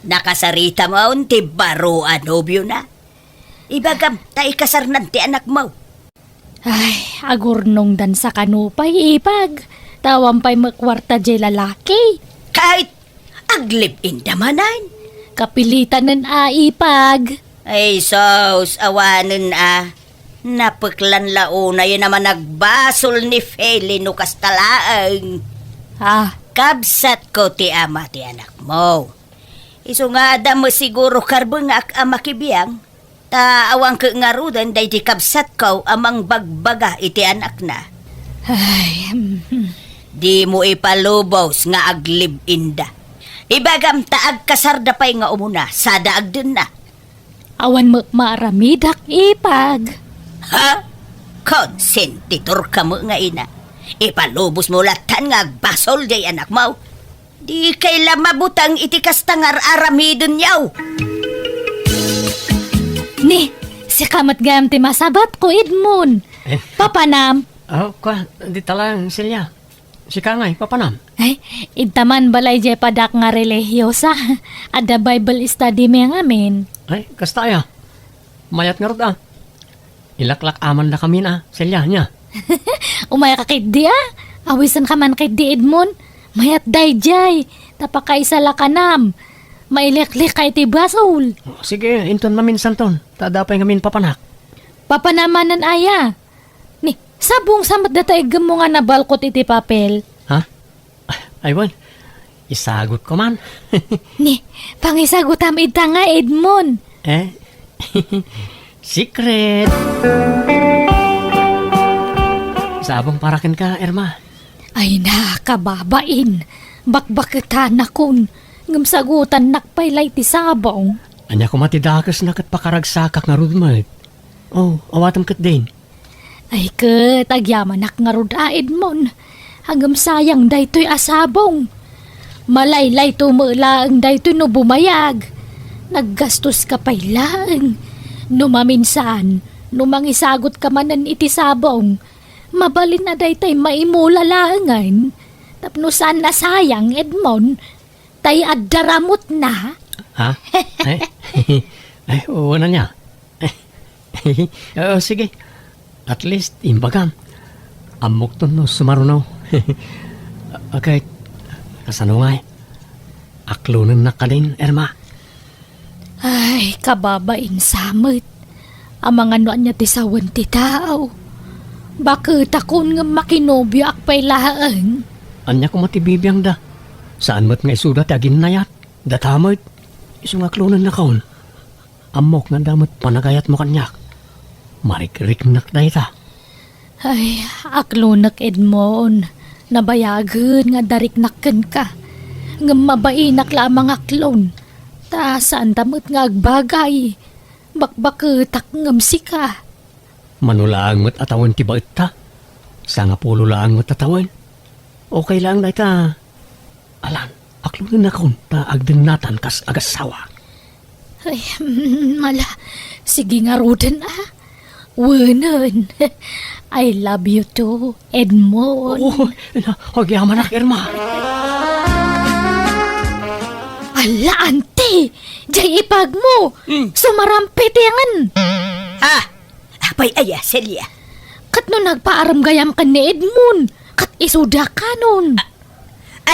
nakasaritam ti baro a nobiona. Ibagam ta ikasarnan ti anakmo. Ay, agurnongdan sa kano pay, ipag. Ta awan pay met kuarta jay lalaki. Ket Aglive-inda manen? Kapilitanen a, Ipag. Ay, sus, awanen a. Napeklan la unayen a managbasol ni Feli no kasta laeng. Ah. Kabsatko ti ama ti anakmo. Isu nga adda met siguro karbengak a makibiang. Ta awan ket ngaruden daydi kabsatko a mangbagbaga iti anakna. Ay, mhm. Dimo ipalubos nga aglive-inda. Ibagam ta agkasarda pay nga umuna, sada agdennak. Awan met maaramidak, Ipag. Ha? Konsentiturka met nga ina. Ipalubosmo lattan nga agbasol diay anakmo. Dikay la mabuteng iti kasta nga ar-aramidenyo. Ni, sika met gayam ti masabatko, Edmond. Eh. Papanam? Oh, kua, dita lang, Celia. Sika ngay, papanam? Ay, idta man balay diay padak nga relihiosa. Adda Bible study mi ngamin. Ay, kasta aya. Mayat ngarud a. Ilaklak-amandakamin a, Celia, nia? Umayka ketdi a. Awisenka man ketdi, Edmond. Mayat daydiay. Ta pakaisalakanam. Mailiklikkay ti basol. Oh, sige, inton maminsanton. Ta adda pay ngamin papanak. Papanam manen aya. Ni, sabongsa met data iggemmo nga nabalkot iti papel. Ha? Ay, wen. Isagutko man. Ni, pangisagutam ita nga, Edmond. Eh? Secret. Sabong para kenka, Irma. Ay na, kababain. Bakbaketanakon. Ngem sagutannak pay la iti sabong. Ania koma ti dakesna ket pakaragsakak ngarud met? Oh, awatem ketdin. Ay ket, agyamanak ngarud a, Edmond. Ngem sayang daytoy a sabong. Malaylayto met laeng daytoy no bumayag. Naggastoska pay laeng. No maminsan, no mangisagutka manen iti sabong, mabalin a daytay maimula laengen. Tapno saan a sayang, Edmond. Tay adda ramutna. Ha? Ay, ay, wen ania? Oo, sige. At least, imbagam. Ammokton no sumaruno. Okay, kasano ngay? Aklonennak kadin, Irma? Ay, kababain sa met. Amangan no ania ti sawen ti tao. Baketakon ngem makinobioak pay laeng. Ania koma ti bibiangda? Saan met nga isuda ti aginnayat? Data met. Isu nga aklonennakon. Ammok nga adda met panagayatmo kaniak. Marikriknak dayta. Ay, aklonek, Edmond. Nabayagen nga adda riknak kenka. Ngem mabainak la a mangaklon. Ta saanta met nga agbagay. Bakbaketak ngem sika. Mano laeng met a tawen ti baetta? Sangapulo laeng met a tawen. Okay laeng dayta. Alan, aklonennakon ta agdennatan kas agassawa. Ay, mala, sige ngaruden a. Wenen. I love you too, Edmond. Oh, na, agyamanak, Irma. Ala, ante! Jay ipagmo! Hmm. Sumarampitengen! Ah! Apay aya, Celia? Ket no nagpaaram gayam ken ni Edmond, ket isuda kanon. A-,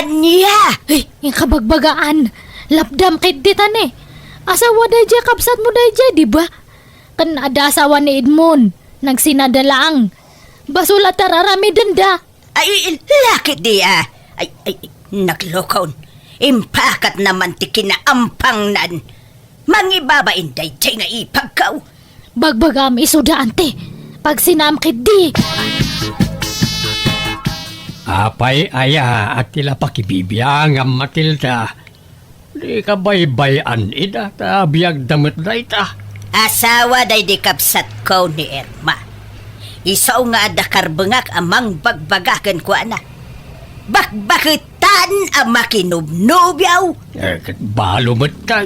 ania? Ay, inkabagbagaan. Lapdam ket ditane. Asawa dayjay kabsatmo dayjay, di ba? Ken adda asawa ni Edmond. Nagsinada laeng. Basol a tararamidenda. Ay, lakit di, ah. Ay, ay, naglokon. Impakat naman ti kinaampangnan. Mangibabain dayjay nga ipagkaw. Bagbagam isuda, ante. Pagsinam ketdi. Apay aya a ti la pakibibiangam, Matilda? Di ka baybay-an ida, ta biagda met dayta. Asawa daydi kabsatko ni Irma. Isu nga adda karbengak a mangbagbaga kenkuana. Bakbaketan a makinubnubyaw. Eh, ket balo met kan.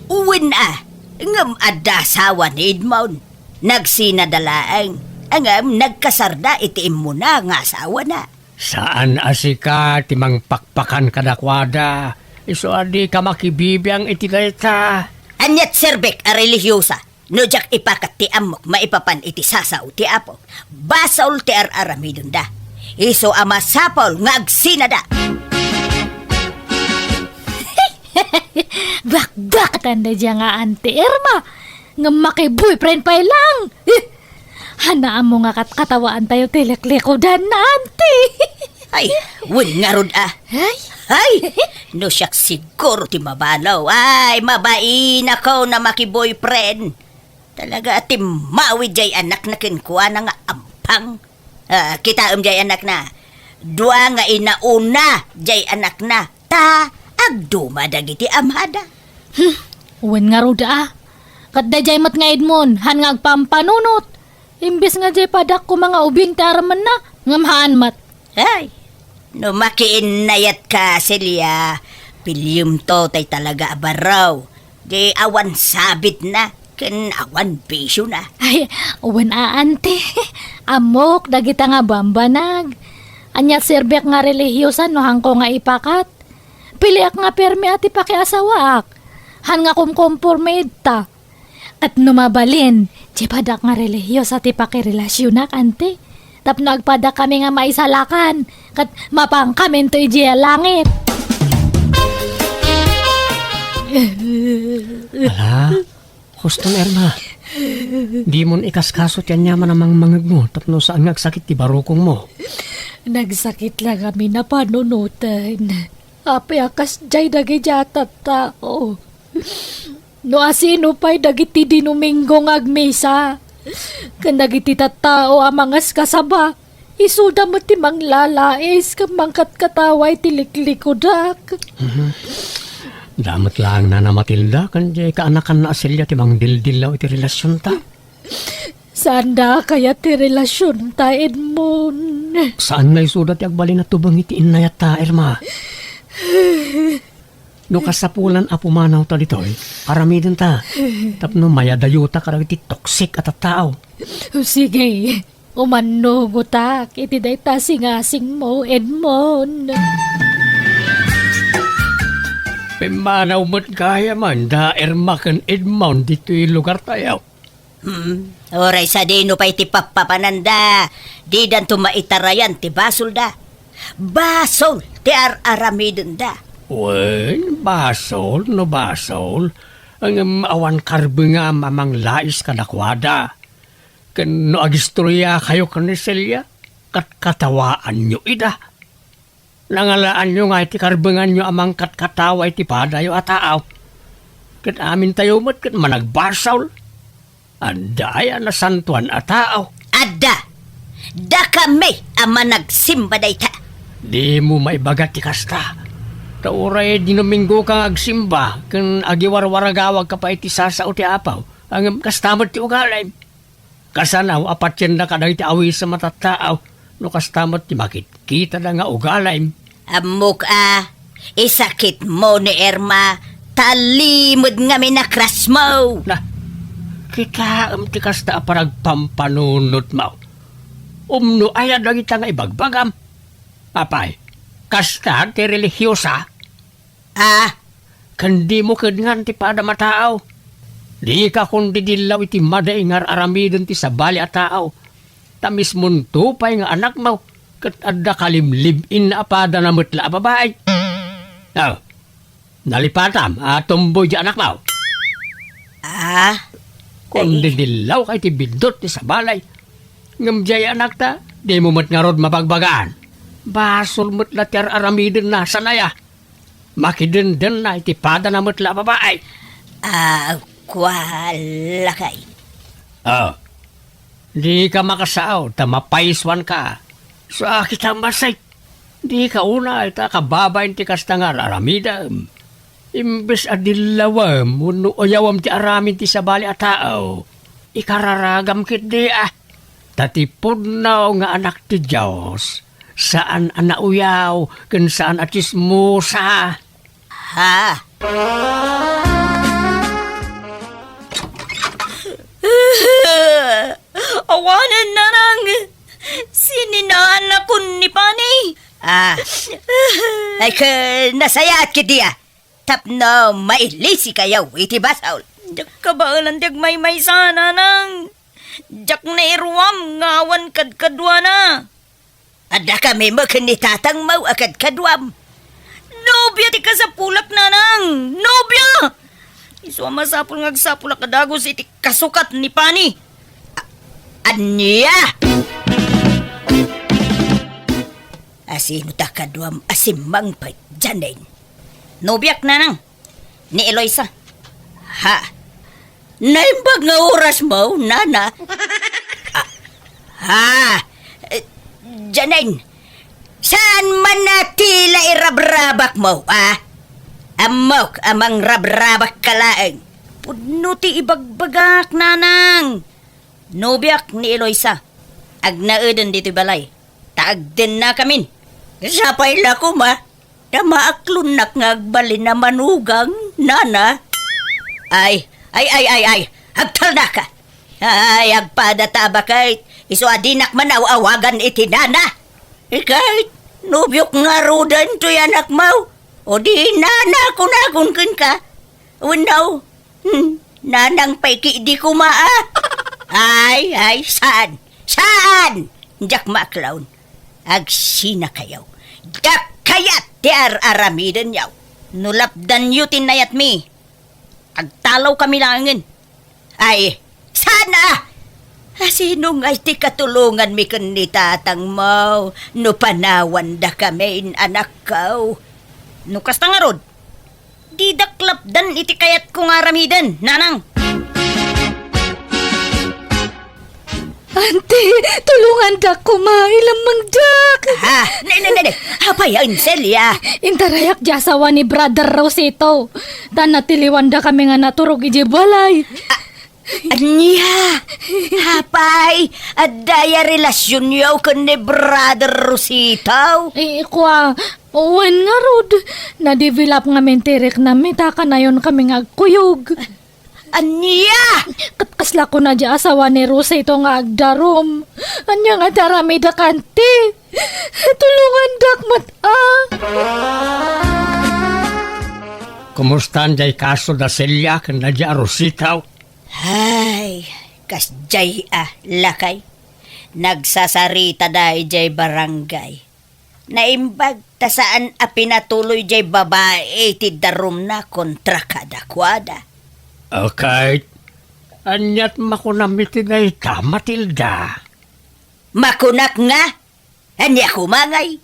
Wen a, ngem adda asawa ni Edmond. Nagsinada laeng, ngem nagkasarda iti immuna nga asawana. Saan a sika ti mangpakpakan kadakuada, isu a dika makibibiang iti dayta. Aniat serbek a relihiosa, no diak ipakat ti ammok maipapan iti sasao ti Apo. Basol ti ar-aramidenda. Isu a masapul nga agsinada. Bakbaktan daydiay nga Auntie Irma. Ngem maki-boyfriend pay lang. Eh, haan ammo nga katkatawaantayo ti liklikudanna, Auntie. Ay, wen ngarud a. Ay. Ay, no siak siguro ti mabalo. Ay, mabainako na maki-boyfriend. Talaga a timmawid jay anakna kenkuana nga ampang. Ah, kitaem jay anakna. Dua nga inauna jay anakna. Ta, agduma dagiti amada. Hmm, wen ngarud a. Ket dayjay met nga Edmond, haan nga agpampanunot. Imbes nga jay padak koma nga ubing ti armenna, ngem haan met. Ay, no makiinnayatka, Celia, piliyemto tay talaga a barraw. Di awan sabitna, ken awan bisiona. Ay, wen a, Auntie. Ammok dagita nga bambanag. Ania serbek nga relihiosa no haanko nga ipakat? Piliak nga permi a ti pakiasawaak. Haan nga kumkomporme ita. Ket no mabalin, ti padak nga relihiosa ti pakirelasionak, Auntie. Tapno agpadakami nga maisalakan, ket mapankaminto idiay langit. Ala, huston, Irma. Dimon ikaskaso ti aniaman a mangmangegmo tapno saan nga agsakit ti barukongmo. Nagsakit lang amin a panunoten. Apay a kasdiay dagiti a tattao? No asino pay dagiti Dinomingo nga agmisa, ken dagiti tattao a mangaskasaba, isuda met ti manglalais ken mangkatkatawa iti liklikudak. Mhm. Damet laeng Nana Matilda ken diay kaanakanna a Celia ti mangdildillaw iti relasionta. Saanda a kayat ti relasionta, Edmond. Saanna isuda ti agbalin a tubeng iti innayatta, Irma. No kasapulan a pumanawta ditoy, aramidenta. Tapno mayadayota kadagiti toxic a tattao. Sige, umannugotak iti dayta singasingmo, Edmond. Pimmanaw met gayam da Irma ken Edmond ditoy lugartayo. Hmm, uray sadino pay ti pappapananda, didanto maitarayan ti basolda. Basol ti ar-aramidenda. Wen, basol no basol, ngem awan karbengam a manglais kadakuada. Ken no agistoriakayo ken ni Celia, katkatawaanyo ida. Nangalaanyo nga iti karbenganyo a mangkatkatawa iti padayo a tao. Ket amintayo met ket managbasol. Adda aya nasantoan a tao? Adda! Dakami a managsimba dayta. Dimo maibaga ti kasta. Ta uray Dinomingoka nga agsimba ken agiwarwaragawagka pay iti sasao ti Apo, ngem kasta met ti ugalim. Kasano a patienna kadagiti awisem a tattao no kasta met ti makitkitada nga ugalim? Ammok a, isakitmo ni Irma, talimed ngamin a crushmo. Na, kitaem ti kasta a panagpampanunotmo. Umno aya dagita nga ibagbagam? Apay, kasta ti relihiosa? Ah, ken dimo kedngan ti padam a tao. Dika kondidillaw iti madi nga ar-aramiden ti sabali a tao. Ta mismonto pay nga anakmo, ket adda kalimlib-inna a padana met la a babai. Oh, nalipatam a tomboy ti anakmo. Ah, kondidillawka iti biddut ti sabali. Ngem diay anakta, dimo met ngarud mabagbagaan. Basol met la ti ar-aramidenna, saan aya? Makidendenna iti padana met la a babai. Ah, kua, lakay. Oh, dika makasao ta mapaysuanka. Sakit a masik. Dika unay ta kababain ti kasta nga ar-aramidem. Imbes a dillawem wenno uyawem ti aramid ti sabali a tao, ikararagam ketdi a. Ta ti pudno nga anak ti Dios, saan a nauyaw ken saan a tsismosa. Ha? Awanen, Nanang! Sininaanakon ni Pani! Ah. Ay, ket nasayaat ketdi a. Tapno mailisikayo iti basol. Diak kabaelan ti agmaymaysa, Nanang. Diak nairuam nga awan kadkaduana. Adda kami met ken ni tatangmo a kadkaduam. Nobia ti kasapulak, nanang! Nobia! Isu a masapul nga agsapulak a dagus iti kasukat ni Pani. A-, ania? Asino ta kaduam a simmangpet, Janine? Nobiak, nanang. Ni Eloisa. Ha? Naimbag nga oras mo, nana? Ah, ha? Eh, Janine, saan man a tila irabrabak mo, ah? Ammok a mangrabrabak ka laeng. Pudno ti ibagbagak, nanang. Nobiak ni Eloisa. Agnaeden ditoy balay. Ta agdennakamin. Sapay la koma. Ta maaklonnak nga agbalin a manugang, nana. Ay, ay, ay, ay, ay. Agtalnaka. Ay, agpada ta a baket. Isu a dinak man aw-awagan iti nana. Iket, nobiok ngaruden toy anakmo. O di nana kunakon kenka. Wenno, hmm, nanang pay kidi koma, a. Ay, ay, saan? Saan? Diak maaklon. Agsinakayo. Diak kayat ti ar-aramidenyo. No lapdanyo ti nayatmi, agtalawkami laengen. Ay, saan a? Asino ngay ti katulonganmi ken ni tatangmo no panawandakami, anakko? No kasta ngarud, didak lapdan iti kayatko nga aramiden, nanang. Auntie, tulongandak koma, ilammangdak. Ha? Ne, ne, ne, ne. Apay, Celia? Intarayak ti asawa ni Brother Rosito. Ta natiliwandakami nga naturog idiay balay. A-, ania? Apay, adda aya relasionyo ken ni Brother Rosito? Eh, kua, wen ngarud, na-develop ngamin ti riknam ita kanayon kami nga agkuyog. Ania? Ket kasla kuna ti asawa ni Rosito nga agdarum. Ania nga ti aramidek, auntie? Tulongandak met, a. Kumustan diay kaso da Celia ken da Rosito? Ay, kasdiay a, lakay. Nagsasaritada idiay barangay. Naimbag ta saan a pinatuloy diay babai ti darumna kontra kadakuada. Ket, aniat makunam iti dayta, Matilda? Makunak nga, ania koma ngay?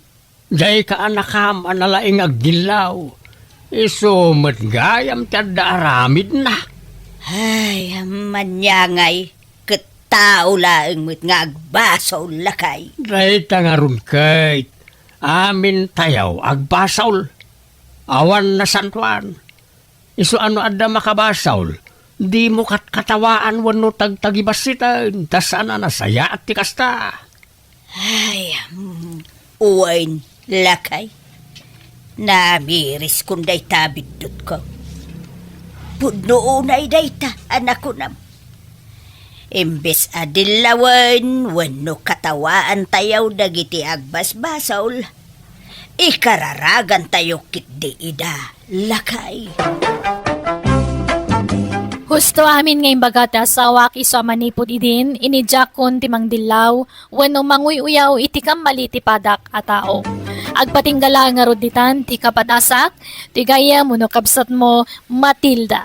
Diay kaanakam a nalaing agdillaw. Isu met gayam ti adda aramidna. Ay, ania ngay, ket tao laeng met nga agbasol, lakay. Dayta ngarud ket, amintayo agbasol. Awan nasantoan. Isu a no adda makabasol, dimo katkatawaan wenno tagtagibassiten, ta saan a nasayaat ti kasta. Ay, mm, wen, lakay. Namiriskon dayta a biddutko. Pudno unay dayta a nakunam. Imbes a dillawen wenno katawaantayo dagiti agbasbasol, ikararagantayo ketdi ida, lakay. Husto amin nga imbaga ti asawak isu a manipud idin, inidiakon ti mangdillaw, wenno manguy-uyaw iti kammali ti padak a tao. Agpatingga laeng ngarud ditan ti kapadasak, ti gayyem wenno kabsatmo, Matilda.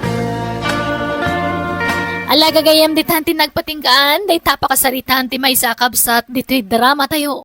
Ala, gagayyem, ditan ti nagpatinggaan dayta a pakasaritaan ti maysa a kabsat ditoy dramatayo.